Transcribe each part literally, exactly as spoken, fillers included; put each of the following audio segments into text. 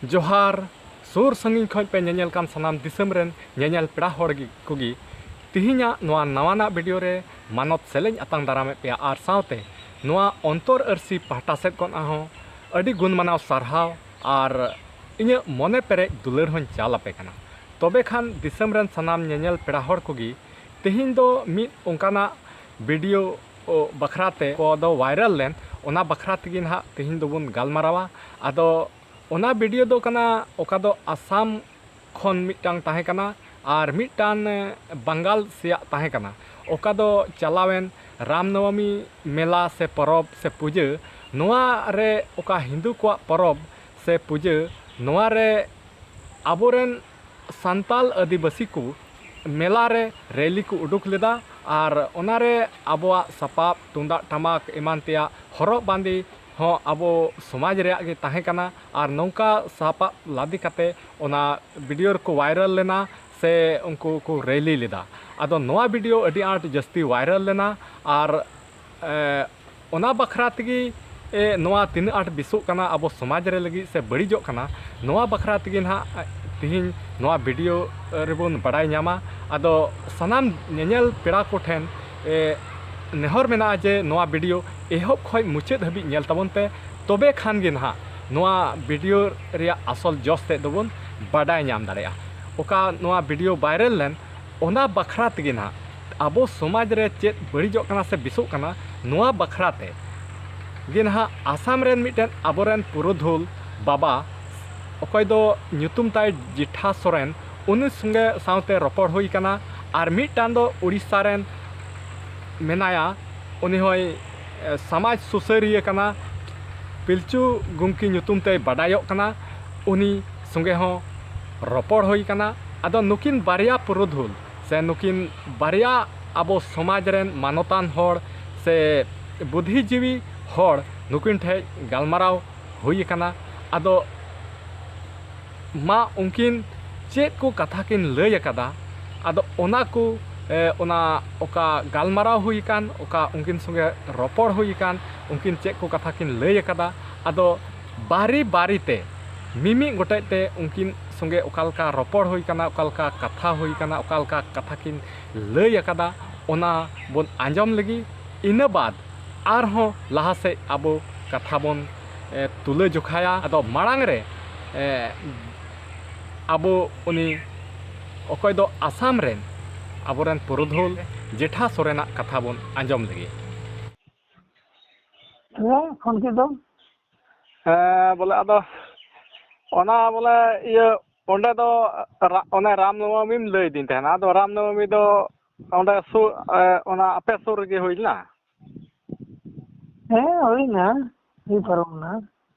ᱡᱚᱦᱟᱨ᱾ ᱥᱩᱨ ᱥᱟᱺᱜᱤᱧ ᱠᱷᱚᱱ ᱯᱮ ᱧᱮᱧᱮᱞ ᱠᱟᱱ ᱥᱟᱱᱟᱢ ᱫᱤᱥᱚᱢ ᱨᱮᱱ ᱧᱮᱧᱮᱞ ᱯᱮᱲᱟ ᱦᱚᱲ ᱜᱮ, ᱠᱚᱜᱮ, ᱛᱮᱦᱮᱧᱟᱜ ᱱᱚᱣᱟ ᱱᱟᱣᱟᱱᱟᱜ ᱵᱷᱤᱰᱤᱭᱳ ᱨᱮ ᱢᱟᱱᱚᱛ ᱥᱮᱞᱮᱧ ᱟᱛᱟᱝ ᱫᱟᱨᱟᱢᱮᱫ ᱯᱮᱭᱟ ᱟᱨ ᱥᱟᱶᱛᱮ ᱱᱚᱣᱟ ᱚᱱᱛᱚᱨ ᱟᱹᱨᱥᱤ ᱯᱟᱦᱴᱟ ᱥᱮᱫ ᱠᱷᱚᱱ ᱦᱚᱸ ᱟᱹᱰᱤ ᱜᱩᱱ ᱢᱟᱱᱟᱣ ᱥᱟᱨᱦᱟᱣ ᱟᱨ ᱤᱧᱟᱹᱜ ᱢᱚᱱᱮ ᱯᱮᱨᱮᱡ ᱫᱩᱞᱟᱹᱲ ᱦᱚᱸᱧ ᱪᱟᱞ ᱟᱯᱮ ᱠᱟᱱᱟ᱾ ᱛᱚᱵᱮ ᱠᱷᱟᱱ ᱫᱤᱥᱚᱢ ᱨᱮᱱ ᱥᱟᱱᱟᱢ ᱧᱮᱧᱮᱞ ᱯᱮᱲᱟ ᱦᱚᱲ ᱠᱚᱜᱮ, ᱛᱮᱦᱮᱧ ᱫᱚ ᱢᱤᱫ ᱚᱱᱠᱟᱱᱟᱜ ᱵᱷᱤᱰᱤᱭᱳ ᱵᱟᱠᱷᱨᱟ ᱛᱮ ᱠᱚ ᱫᱚ ᱵᱷᱟᱭᱨᱟᱞ ᱞᱮᱱ, ᱚᱱᱟ ᱵᱟᱠᱷᱨᱟ ᱛᱮᱜᱮ ᱱᱟᱦᱟᱜ ᱛᱮᱦᱮᱧ ᱫᱚᱵᱚᱱ ᱜᱟᱞᱢᱟᱨᱟᱣᱟ᱾ ᱟᱫᱚ ᱚᱱᱟ ᱵᱷᱤᱰᱤᱭᱳ ᱫᱚ ᱠᱟᱱᱟ, ᱚᱠᱟ ᱫᱚ ᱟᱥᱟᱢ ᱠᱷᱚᱱ ᱢᱤᱫᱴᱟᱝ ᱛᱟᱦᱮᱸ ᱠᱟᱱᱟ ᱟᱨ ᱢᱤᱫᱴᱟᱝ, ᱮ, ᱵᱟᱝᱜᱟᱞ ᱥᱮᱭᱟᱜ ᱛᱟᱦᱮᱸ ᱠᱟᱱᱟ᱾ ᱚᱠᱟ ᱫᱚ ᱪᱟᱞᱟᱣᱮᱱ ᱨᱟᱢᱱᱚᱵᱚᱢᱤ ᱢᱮᱞᱟ ᱥᱮ ᱯᱚᱨᱚᱵᱽ ᱥᱮ ᱯᱩᱡᱟᱹ, ᱱᱚᱣᱟ ᱨᱮ ᱚᱠᱟ ᱦᱤᱱᱫᱩ ᱠᱚᱣᱟᱜ ᱯᱚᱨᱚᱵᱽ ᱥᱮ ᱯᱩᱡᱟᱹ, ᱱᱚᱣᱟ ᱨᱮ ᱟᱵᱚᱨᱮᱱ ᱥᱟᱱᱛᱟᱞ ᱟᱹᱫᱤᱵᱟᱹᱥᱤ ᱠᱚ ᱢᱮᱞᱟ ᱨᱮ ᱨᱮᱞᱤ ᱠᱚ ᱩᱰᱩᱠ ᱞᱮᱫᱟ ᱟᱨ ᱚᱱᱟᱨᱮ ᱟᱵᱚᱣᱟᱜ ᱥᱟᱯᱟᱵ, ᱛᱩᱢᱫᱟᱜ ᱴᱟᱢᱟᱠ ᱮᱢᱟᱱ ᱛᱮᱭᱟᱜ ᱦᱚᱨᱚᱜ ᱵᱟᱸᱫᱮ ᱦᱚᱸ ᱟᱵᱚ ᱥᱚᱢᱟᱡᱽ ᱨᱮᱭᱟᱜ ᱜᱮ ᱛᱟᱦᱮᱸ ᱠᱟᱱᱟ᱾ ᱟᱨ ᱱᱚᱝᱠᱟ ᱥᱟᱯᱟᱵ ᱞᱟᱫᱮ ᱠᱟᱛᱮ ᱚᱱᱟ ᱵᱷᱤᱰᱤᱭᱳ ᱨᱮᱠᱚ ᱵᱷᱟᱭᱨᱟᱞ ᱞᱮᱱᱟ ᱥᱮ ᱩᱱᱠᱩ ᱠᱚ ᱨᱮᱞᱤ ᱞᱮᱫᱟ᱾ ᱟᱫᱚ ᱱᱚᱣᱟ ᱵᱷᱤᱰᱤᱭᱳ ᱟᱹᱰᱤ ᱟᱸᱴ ᱡᱟᱹᱥᱛᱤ ᱵᱷᱟᱭᱨᱟᱞ ᱞᱮᱱᱟ ᱟᱨ, ᱮ, ᱚᱱᱟ ᱵᱟᱠᱷᱨᱟ ᱛᱮᱜᱮ, ᱮ, ᱱᱚᱣᱟ ᱛᱤᱱᱟᱹᱜ ᱟᱸᱴ ᱵᱮᱥᱚᱜ ᱠᱟᱱᱟ ᱟᱵᱚ ᱥᱚᱢᱟᱡᱽ ᱨᱮ ᱞᱟᱹᱜᱤᱫ ᱥᱮ ᱵᱟᱹᱲᱤᱡᱚᱜ ᱠᱟᱱᱟ, ᱱᱚᱣᱟ ᱵᱟᱠᱷᱨᱟ ᱛᱮᱜᱮ ᱱᱟᱦᱟᱜ ᱛᱮᱦᱮᱧ ᱱᱚᱣᱟ ᱵᱷᱤᱰᱤᱭᱳ ᱨᱮᱵᱚᱱ ᱵᱟᱲᱟᱭ ᱧᱟᱢᱟ᱾ ᱟᱫᱚ ᱥᱟᱱᱟᱢ ᱧᱮᱧᱮᱞ ᱯᱮᱲᱟ ᱠᱚᱴᱷᱮᱱ, ᱮ, ᱱᱮᱦᱚᱨ ᱢᱮᱱᱟᱜᱼᱟ ᱡᱮ ᱱᱚᱣᱟ ᱵᱷᱤᱰᱤᱭᱳ ᱮᱦᱚᱵ ᱠᱷᱚᱱ ᱢᱩᱪᱟᱹᱫ ᱦᱟᱹᱵᱤᱡ ᱧᱮᱞ ᱛᱟᱵᱚᱱ ᱯᱮ, ᱛᱚᱵᱮ ᱠᱷᱟᱱ ᱜᱮ ᱱᱟᱦᱟᱜ ᱱᱚᱣᱟ ᱵᱷᱤᱰᱤᱭᱳ ᱨᱮᱭᱟᱜ ᱟᱥᱚᱞ ᱡᱚᱥ ᱛᱮᱫ ᱫᱚᱵᱚᱱ ᱵᱟᱰᱟᱭ ᱧᱟᱢ ᱫᱟᱲᱮᱭᱟᱜᱼᱟ᱾ ᱚᱠᱟ ᱱᱚᱣᱟ ᱵᱷᱤᱰᱤᱭᱳ ᱵᱷᱟᱭᱨᱟᱞ ᱞᱮᱱ, ᱚᱱᱟ ᱵᱟᱠᱷᱨᱟ ᱛᱮᱜᱮ ᱱᱟᱦᱟᱜ ᱟᱵᱚ ᱥᱚᱢᱟᱡᱽ ᱨᱮ ᱪᱮᱫ ᱵᱟᱹᱲᱤᱡᱚᱜ ᱠᱟᱱᱟ ᱥᱮ ᱵᱮᱥᱚᱜ ᱠᱟᱱᱟ, ᱱᱚᱣᱟ ᱵᱟᱠᱷᱨᱟ ᱛᱮ ᱜᱮ ᱱᱟᱦᱟᱜ ᱟᱥᱟᱢ ᱨᱮᱱ ᱢᱤᱫᱴᱮᱱ ᱟᱵᱚᱨᱮᱱ ᱯᱩᱨᱩᱫᱷᱩᱞ ᱵᱟᱵᱟ, ᱚᱠᱚᱭ ᱫᱚ ᱧᱩᱛᱩᱢ ᱛᱟᱭ ᱡᱮᱴᱷᱟ ᱥᱚᱨᱮᱱ, ᱩᱱᱤ ᱥᱚᱸᱜᱮ ᱥᱟᱶᱛᱮ ᱨᱚᱯᱚᱲ ᱦᱩᱭ ᱠᱟᱱᱟ᱾ ᱟᱨ ᱢᱤᱫᱴᱟᱝ ᱫᱚ ᱩᱲᱤᱥᱥᱟ ᱨᱮᱱ ᱢᱮᱱᱟᱭᱟ, ᱩᱱᱤ ᱦᱚᱸᱭ, ᱮ, ᱥᱚᱢᱟᱡᱽ ᱥᱩᱥᱟᱹᱨᱤᱭᱟᱹ ᱠᱟᱱᱟ, ᱯᱤᱞᱪᱩ ᱜᱚᱢᱠᱮ ᱧᱩᱛᱩᱢ ᱛᱮᱭ ᱵᱟᱰᱟᱭᱚᱜ ᱠᱟᱱᱟ᱾ ᱩᱱᱤ ᱥᱚᱸᱜᱮ ᱦᱚᱸ ᱨᱚᱯᱚᱲ ᱦᱩᱭ ᱠᱟᱱᱟ᱾ ᱟᱫᱚ ᱱᱩᱠᱤᱱ ᱵᱟᱨᱭᱟ ᱯᱩᱨᱩᱫᱷᱩᱞ ᱥᱮ ᱱᱩᱠᱤᱱ ᱵᱟᱨᱭᱟ ᱟᱵᱚ ᱥᱚᱢᱟᱡᱽ ᱨᱮᱱ ᱢᱟᱱᱚᱛᱟᱱ ᱦᱚᱲ ᱥᱮ ᱵᱩᱫᱽᱫᱷᱤᱡᱤᱵᱤ ᱦᱚᱲ, ᱱᱩᱠᱤᱱ ᱴᱷᱮᱡ ᱜᱟᱞᱢᱟᱨᱟᱣ ᱦᱩᱭ ᱟᱠᱟᱱᱟ᱾ ᱟᱫᱚ ᱢᱟ ᱩᱱᱠᱤᱱ ᱪᱮᱫ ᱠᱚ ᱠᱟᱛᱷᱟ ᱠᱤᱱ ᱞᱟᱹᱭ ᱟᱠᱟᱫᱟ, ᱟᱫᱚ ᱚᱱᱟ ᱠᱚ, ᱮ, ᱚᱱᱟ ᱚᱠᱟ ᱜᱟᱞᱢᱟᱨᱟᱣ ᱦᱩᱭ ᱟᱠᱟᱱ, ᱚᱠᱟ ᱩᱱᱠᱤᱱ ᱥᱚᱸᱜᱮ ᱨᱚᱯᱚᱲ ᱦᱩᱭ ᱟᱠᱟᱱ, ᱩᱱᱠᱤᱱ ᱪᱮᱫ ᱠᱚ ᱠᱟᱛᱷᱟ ᱠᱤᱱ ᱞᱟᱹᱭ ᱟᱠᱟᱫᱟ, ᱟᱫᱚ ᱵᱟᱨᱤ ᱵᱟᱨᱤ ᱛᱮ ᱢᱤᱢᱤᱫ ᱜᱚᱴᱮᱡ ᱛᱮ ᱩᱱᱠᱤᱱ ᱥᱚᱸᱜᱮ ᱚᱠᱟ ᱞᱮᱠᱟ ᱨᱚᱯᱚᱲ ᱦᱩᱭ ᱠᱟᱱᱟ, ᱚᱠᱟ ᱞᱮᱠᱟ ᱠᱟᱛᱷᱟ ᱦᱩᱭ ᱠᱟᱱᱟ, ᱚᱠᱟ ᱞᱮᱠᱟ ᱠᱟᱛᱷᱟ ᱠᱤᱱ ᱞᱟᱹᱭ ᱟᱠᱟᱫᱟ, ᱚᱱᱟ ᱵᱚᱱ ᱟᱸᱡᱚᱢ ᱞᱮᱜᱮ᱾ ᱤᱱᱟᱹ ᱵᱟᱫ ᱟᱨᱦᱚᱸ ᱞᱟᱦᱟ ᱥᱮᱫ ᱟᱵᱚ ᱠᱟᱛᱷᱟ ᱵᱚᱱ, ᱮ, ᱛᱩᱞᱟᱹ ᱡᱚᱠᱷᱟᱭᱟ᱾ ᱟᱫᱚ ᱢᱟᱲᱟᱝ ᱨᱮ, ᱮ, ᱟᱵᱚ ᱩᱱᱤ ᱚᱠᱚᱭ ᱫᱚ ᱟᱥᱟᱢ ᱨᱮᱱ ᱟᱵᱚᱨᱮᱱ ᱯᱩᱨᱩᱫᱷᱩᱞ ᱡᱮᱴᱷᱟ ᱥᱚᱨᱮᱱᱟᱜ ᱠᱟᱛᱷᱟ ᱵᱚᱱ ᱟᱸᱡᱚᱢ ᱞᱮᱜᱮ᱾ ᱦᱮᱸ, ᱯᱷᱳᱱ ᱠᱮᱫ ᱫᱚᱢ᱾ ᱦᱮᱸ, ᱵᱚᱞᱮ ᱟᱫᱚ ᱚᱱᱟ ᱵᱚᱞᱮ ᱤᱭᱟᱹ ᱚᱸᱰᱮ ᱫᱚ ᱨᱟ-, ᱚᱱᱮ ᱨᱟᱢ ᱱᱚᱵᱚᱢᱤᱢ ᱞᱟᱹᱭᱫᱤᱧ ᱛᱟᱦᱮᱱᱟ᱾ ᱟᱫᱚ ᱨᱟᱢ ᱱᱚᱵᱚᱢᱤ ᱫᱚ ᱚᱸᱰᱮ ᱥᱩᱨ, ᱮ, ᱚᱱᱟ ᱟᱯᱮ ᱥᱩᱨ ᱨᱮᱜᱮ ᱦᱩᱭ ᱞᱮᱱᱟ? ᱦᱮᱸ, ᱦᱩᱭᱱᱟ, ᱦᱩᱭ ᱯᱟᱨᱚᱢ ᱱᱟ᱾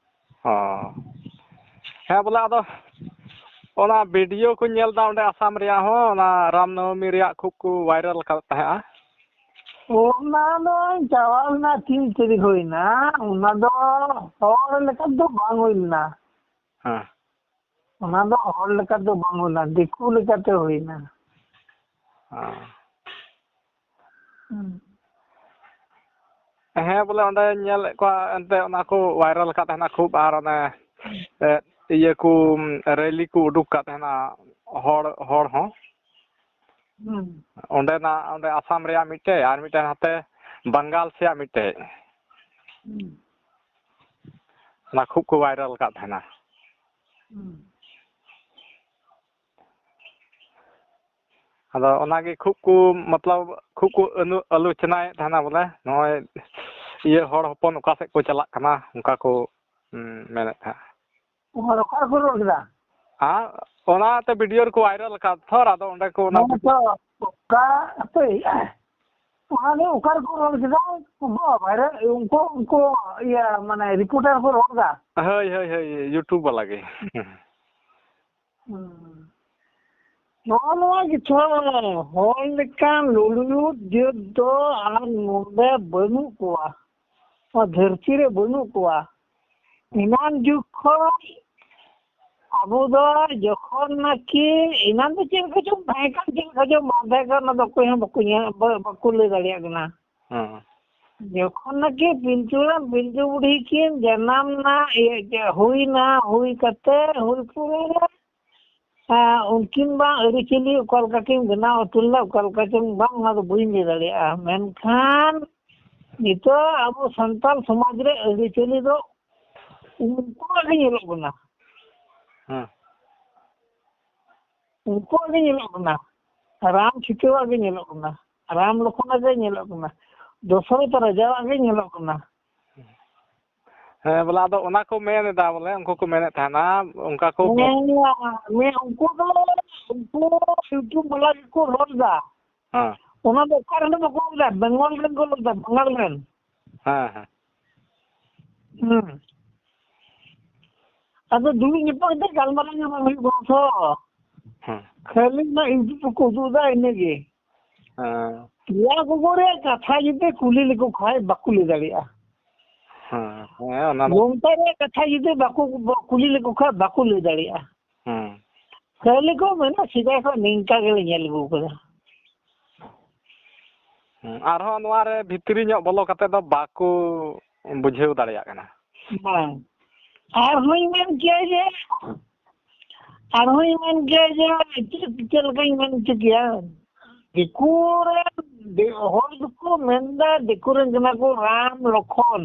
ᱚ᱾ ᱦᱮᱸ, ᱵᱚᱞᱮ ᱟᱫᱚ ᱚᱱᱟ ᱵᱷᱤᱰᱤᱭᱳ ᱠᱚᱧ ᱧᱮᱞ ᱮᱫᱟ ᱚᱸᱰᱮ ᱟᱥᱟᱢ ᱨᱮᱭᱟᱜ ᱦᱚᱸ, ᱚᱱᱟ ᱨᱟᱢ ᱱᱚᱵᱚᱢᱤ ᱨᱮᱭᱟᱜ ᱠᱷᱩᱵ ᱠᱚ ᱵᱷᱟᱭᱨᱟᱞ ᱟᱠᱟᱫ ᱛᱟᱦᱮᱸᱜᱼᱟ᱾ ᱚᱱᱟ ᱫᱚ ᱪᱟᱞᱟᱣ ᱞᱮᱱᱟ, ᱛᱤᱱ ᱛᱟᱹᱨᱤᱠᱷ ᱦᱩᱭᱱᱟ, ᱚᱱᱟ ᱫᱚ ᱦᱚᱲ ᱞᱮᱠᱟ ᱫᱚ ᱵᱟᱝ ᱦᱩᱭ ᱞᱮᱱᱟ᱾ ᱦᱮᱸ᱾ ᱚᱱᱟ ᱫᱚ ᱦᱚᱲ ᱞᱮᱠᱟ ᱫᱚ ᱵᱟᱝ ᱦᱩᱭᱱᱟ, ᱫᱤᱠᱩ ᱞᱮᱠᱟᱛᱮ ᱦᱩᱭᱱᱟ᱾ ᱦᱮᱸ᱾ ᱦᱩᱸ᱾ ᱦᱮᱸ, ᱵᱚᱞᱮ ᱚᱸᱰᱮ ᱧᱮᱞᱮᱫ ᱠᱚᱣᱟ ᱮᱱᱛᱮ, ᱚᱱᱟ ᱠᱚ ᱵᱷᱟᱭᱨᱟᱞ ᱟᱠᱟᱫ ᱛᱟᱦᱮᱱᱟ ᱠᱷᱩᱵ, ᱟᱨ ᱚᱱᱮ, ᱮ, ᱤᱭᱟᱹ ᱠᱚ, ᱨᱮᱞᱤ ᱠᱚ ᱩᱰᱩᱠ ᱟᱠᱟᱫ ᱛᱟᱦᱮᱱᱟ ᱦᱚᱲ, ᱦᱚᱲ ᱦᱚᱸ᱾ ᱦᱩᱸ᱾ ᱚᱸᱰᱮᱱᱟᱜ, ᱚᱸᱰᱮ ᱟᱥᱟᱢ ᱨᱮᱭᱟᱜ ᱢᱤᱫᱴᱮᱡ, ᱟᱨ ᱢᱤᱫᱴᱮᱡ ᱦᱟᱱᱛᱮ ᱵᱟᱝᱜᱟᱞ ᱥᱮᱭᱟᱜ ᱢᱤᱫᱴᱮᱡ᱾ ᱦᱩᱸ᱾ ᱚᱱᱟ ᱠᱷᱩᱵ ᱠᱚ ᱵᱷᱟᱭᱨᱟᱞ ᱟᱠᱟᱫ ᱛᱟᱦᱮᱱᱟ᱾ ᱦᱩᱸ᱾ ᱟᱫᱚ ᱚᱱᱟᱜᱮ ᱠᱷᱩᱵ ᱠᱚ, ᱢᱚᱛᱞᱚᱵ, ᱠᱷᱩᱵ ᱠᱚ ᱟᱹᱱᱩ-, ᱟᱞᱳᱪᱚᱱᱟᱭᱮᱫ ᱛᱟᱦᱮᱱᱟ ᱵᱚᱞᱮ, ᱱᱚᱜᱼᱚᱭ ᱤᱭᱟᱹ ᱦᱚᱲ ᱦᱚᱯᱚᱱ ᱚᱠᱟ ᱥᱮᱫ ᱠᱚ ᱪᱟᱞᱟᱜ ᱠᱟᱱᱟ, ᱚᱱᱠᱟ ᱠᱚ, ᱦᱩᱸ, ᱢᱮᱱᱮᱫ ᱛᱟᱦᱮᱸᱫ᱾ ᱚᱱᱟ ᱚᱠᱟ ᱨᱮᱠᱚ ᱨᱚᱲ ᱠᱮᱫᱟ? ᱦᱮᱸ, ᱚᱱᱟᱛᱮ ᱵᱷᱤᱰᱤᱭᱳ ᱨᱮᱠᱚ ᱵᱷᱟᱭᱨᱟᱞ ᱟᱠᱟᱫ ᱛᱷᱚᱨ, ᱟᱫᱚ ᱚᱸᱰᱮ ᱠᱚ ᱚᱱᱟ ᱦᱮᱸ ᱛᱚ, ᱚᱠᱟ, ᱦᱟᱯᱮ, ᱚᱱᱟ ᱫᱚ ᱚᱠᱟ ᱨᱮᱠᱚ ᱨᱚᱲ ᱠᱮᱫᱟ? ᱵᱟᱵᱟ ᱨᱮ, ᱩᱱᱠᱩ, ᱩᱱᱠᱩ, ᱤᱭᱟᱹ, ᱢᱟᱱᱮ, ᱨᱤᱯᱳᱨᱴᱟᱨ ᱠᱚ ᱨᱚᱲ ᱮᱫᱟ? ᱦᱳᱭ, ᱦᱳᱭ, ᱦᱳᱭ, YouTube ᱵᱟᱞᱟ ᱜᱮ᱾ ᱦᱩᱸ᱾ ᱱᱚᱜᱼᱚ ᱱᱚᱣᱟ ᱜᱮ ᱛᱷᱚ, ᱦᱚᱲ ᱞᱮᱠᱟᱱ ᱞᱩᱞᱩᱭᱩᱫ ᱡᱟᱹᱛ ᱫᱚ ᱟᱨ ᱱᱚᱰᱮ ᱵᱟᱹᱱᱩᱜ ᱠᱚᱣᱟ, ᱱᱚᱣᱟ ᱫᱷᱟᱹᱨᱛᱤ ᱨᱮ ᱵᱟᱹᱱᱩᱜ ᱠᱚᱣᱟ᱾ ᱮᱱᱟᱱ ᱡᱩᱜᱽ ᱠᱷᱚᱱ ᱟᱵᱚ ᱫᱚ ᱡᱚᱠᱷᱚᱱ ᱱᱟᱠᱤ, ᱮᱱᱟᱱ ᱫᱚ ᱪᱮᱫ ᱞᱮᱠᱟ ᱪᱚᱝ ᱛᱟᱦᱮᱸ ᱠᱟᱱ, ᱪᱮᱫ ᱞᱮᱠᱟ ᱪᱚᱝ ᱵᱟᱝ ᱛᱟᱦᱮᱸ ᱠᱟᱱ, ᱚᱱᱟ ᱫᱚ ᱚᱠᱚᱭ ᱦᱚᱸ ᱵᱟᱠᱚ ᱧᱮᱞ, ᱵᱟ-, ᱵᱟᱠᱚ ᱞᱟᱹᱭ ᱫᱟᱲᱮᱭᱟᱜ ᱠᱟᱱᱟ᱾ ᱦᱮᱸ᱾ ᱡᱚᱠᱷᱚᱱ ᱱᱟᱠᱤ ᱯᱤᱞᱪᱩ ᱦᱟᱲᱟᱢ ᱯᱤᱞᱪᱩ ᱵᱩᱰᱷᱤ ᱠᱤᱱ ᱡᱟᱱᱟᱢ ᱱᱟ, ᱤᱭᱟᱹ, ᱦᱩᱭ ᱱᱟ, ᱦᱩᱭ ᱠᱟᱛᱮ, ᱦᱩᱭ ᱯᱚᱨᱮ ᱨᱮ, ᱦᱮᱸ, ᱩᱱᱠᱤᱱ ᱵᱟᱝ ᱟᱹᱨᱤᱪᱟᱹᱞᱤ ᱚᱠᱟ ᱞᱮᱠᱟ ᱠᱤᱱ ᱵᱮᱱᱟᱣ ᱦᱚᱴᱚ ᱞᱮᱫᱟ, ᱚᱠᱟ ᱞᱮᱠᱟ ᱪᱚᱝ ᱵᱟᱝ, ᱚᱱᱟ ᱫᱚ ᱵᱟᱹᱧ ᱞᱟᱹᱭ ᱫᱟᱲᱮᱭᱟᱜᱼᱟ᱾ ᱢᱮᱱᱠᱷᱟᱱ ᱱᱤᱛᱚᱜ ᱟᱵᱚ ᱥᱟᱱᱛᱟᱲ ᱥᱚᱢᱟᱡᱽ ᱨᱮ ᱟᱹᱨᱤᱪᱟᱹᱞᱤ ᱫᱚ ᱩᱱᱠᱩᱣᱟᱜ ᱜᱮ ᱧᱮᱞᱚᱜ ᱠᱟᱱᱟ᱾ ᱦᱮᱸ᱾ ᱩᱱᱠᱩᱣᱟᱜ ᱜᱮ ᱧᱮᱞᱚᱜ ᱠᱟᱱᱟ᱾ ᱨᱟᱢ ᱥᱤᱛᱟᱹᱣᱟᱜ ᱜᱮ ᱧᱮᱞᱚᱜ ᱠᱟᱱᱟ᱾ ᱨᱟᱢ ᱞᱚᱠᱷᱚᱱᱟᱜ ᱜᱮ ᱧᱮᱞᱚᱜ ᱠᱟᱱᱟ᱾ ᱫᱚᱥᱚᱨᱚᱛᱷ ᱨᱟᱡᱟᱣᱟᱜ ᱜᱮ ᱧᱮᱞᱚᱜ ᱠᱟᱱᱟ᱾ ᱦᱮᱸ, ᱵᱚᱞᱮ ᱟᱫᱚ ᱚᱱᱟ ᱠᱚ ᱢᱮᱱ ᱮᱫᱟ, ᱵᱚᱞᱮ ᱩᱱᱠᱩ ᱠᱚ ᱢᱮᱱᱮᱫ ᱛᱟᱦᱮᱱᱟ, ᱚᱱᱠᱟ ᱠᱚ ᱢᱮᱱ ᱦᱮᱸ, ᱢᱮ-, ᱩᱱᱠᱩ ᱫᱚ, ᱩᱱᱠᱩ YouTube ᱵᱟᱞᱟ ᱜᱮᱠᱚ ᱨᱚᱲ ᱮᱫᱟ᱾ ᱦᱮᱸ᱾ ᱚᱱᱟ ᱫᱚ ᱚᱠᱟ ᱨᱮᱱ ᱦᱚᱸ ᱵᱟᱠᱚ ᱨᱚᱲ ᱮᱫᱟ, ᱵᱮᱝᱜᱚᱞ ᱨᱮᱱ ᱠᱚ ᱨᱚᱲ ᱮᱫᱟ, ᱵᱟᱝᱜᱟᱞ ᱨᱮᱱ᱾ ᱦᱮᱸ, ᱦᱮᱸ᱾ ᱦᱩᱸ᱾ ᱟᱫᱚ ᱫᱩᱲᱩᱵ ᱧᱟᱯᱟᱢ ᱠᱟᱛᱮ ᱜᱟᱞᱢᱟᱨᱟᱣ ᱜᱮ ᱵᱟᱝ ᱦᱩᱭᱩᱜ ᱠᱟᱱᱟ ᱛᱚ᱾ ᱦᱮᱸ᱾ ᱠᱷᱟᱹᱞᱤ ᱚᱱᱟ YouTube ᱨᱮᱠᱚ ᱩᱫᱩᱜ ᱮᱫᱟ, ᱤᱱᱟᱹᱜᱮ᱾ ᱦᱮᱸ᱾ ᱯᱮᱭᱟ ᱜᱚᱜᱚ ᱨᱮᱭᱟᱜ ᱠᱟᱛᱷᱟ ᱡᱩᱫᱤ ᱠᱩᱞᱤ ᱞᱮᱠᱚ ᱠᱷᱟᱡ ᱵᱟᱠᱚ ᱞᱟᱹᱭ ᱫᱟᱲᱮᱭᱟᱜᱼᱟ᱾ ᱦᱮᱸ, ᱦᱮᱸ, ᱚᱱᱟ ᱫᱚ᱾ ᱞᱚᱝᱠᱟ ᱨᱮᱭᱟᱜ ᱠᱟᱛᱷᱟ ᱡᱩᱫᱤ ᱵᱟᱠᱚ ᱠᱩᱞᱤ ᱞᱮᱠᱚ ᱠᱷᱟᱡ ᱵᱟᱠᱚ ᱞᱟᱹᱭ ᱫᱟᱲᱮᱭᱟᱜᱼᱟ᱾ ᱦᱮᱸ᱾ ᱠᱷᱟᱹᱞᱤ ᱠᱚ ᱢᱮᱱᱟ ᱥᱮᱫᱟᱭ ᱠᱷᱚᱱ ᱱᱤᱝᱠᱟ ᱜᱮᱞᱮ ᱧᱮᱞ ᱟᱹᱜᱩ ᱠᱟᱫᱟ᱾ ᱦᱮᱸ, ᱟᱨᱦᱚᱸ ᱱᱚᱣᱟ ᱨᱮ ᱵᱷᱤᱛᱨᱤ ᱧᱚᱜ ᱵᱚᱞᱚ ᱠᱟᱛᱮ ᱫᱚ ᱵᱟᱠᱚ ᱵᱩᱡᱷᱟᱹᱣ ᱫᱟᱲᱮᱭᱟᱜ ᱠᱟᱱᱟ᱾ ᱵᱟᱝ᱾ ᱟᱨᱦᱚᱸᱧ ᱢᱮᱱ ᱠᱮᱭᱟ ᱡᱮ, ᱟᱨᱦᱚᱸᱧ ᱢᱮᱱ ᱠᱮᱭᱟ ᱡᱮ, ᱪᱮᱫ, ᱪᱮᱫ ᱞᱮᱠᱟᱧ ᱢᱮᱱ ᱦᱚᱪᱚ ᱠᱮᱭᱟ? ᱫᱤᱠᱩ ᱨᱮᱱ, ᱫᱤ-, ᱦᱚᱲ ᱫᱚᱠᱚ ᱢᱮᱱᱫᱟ ᱫᱤᱠᱩ ᱨᱮᱱ ᱠᱟᱱᱟ ᱠᱚ ᱨᱟᱢ, ᱞᱚᱠᱷᱚᱱ᱾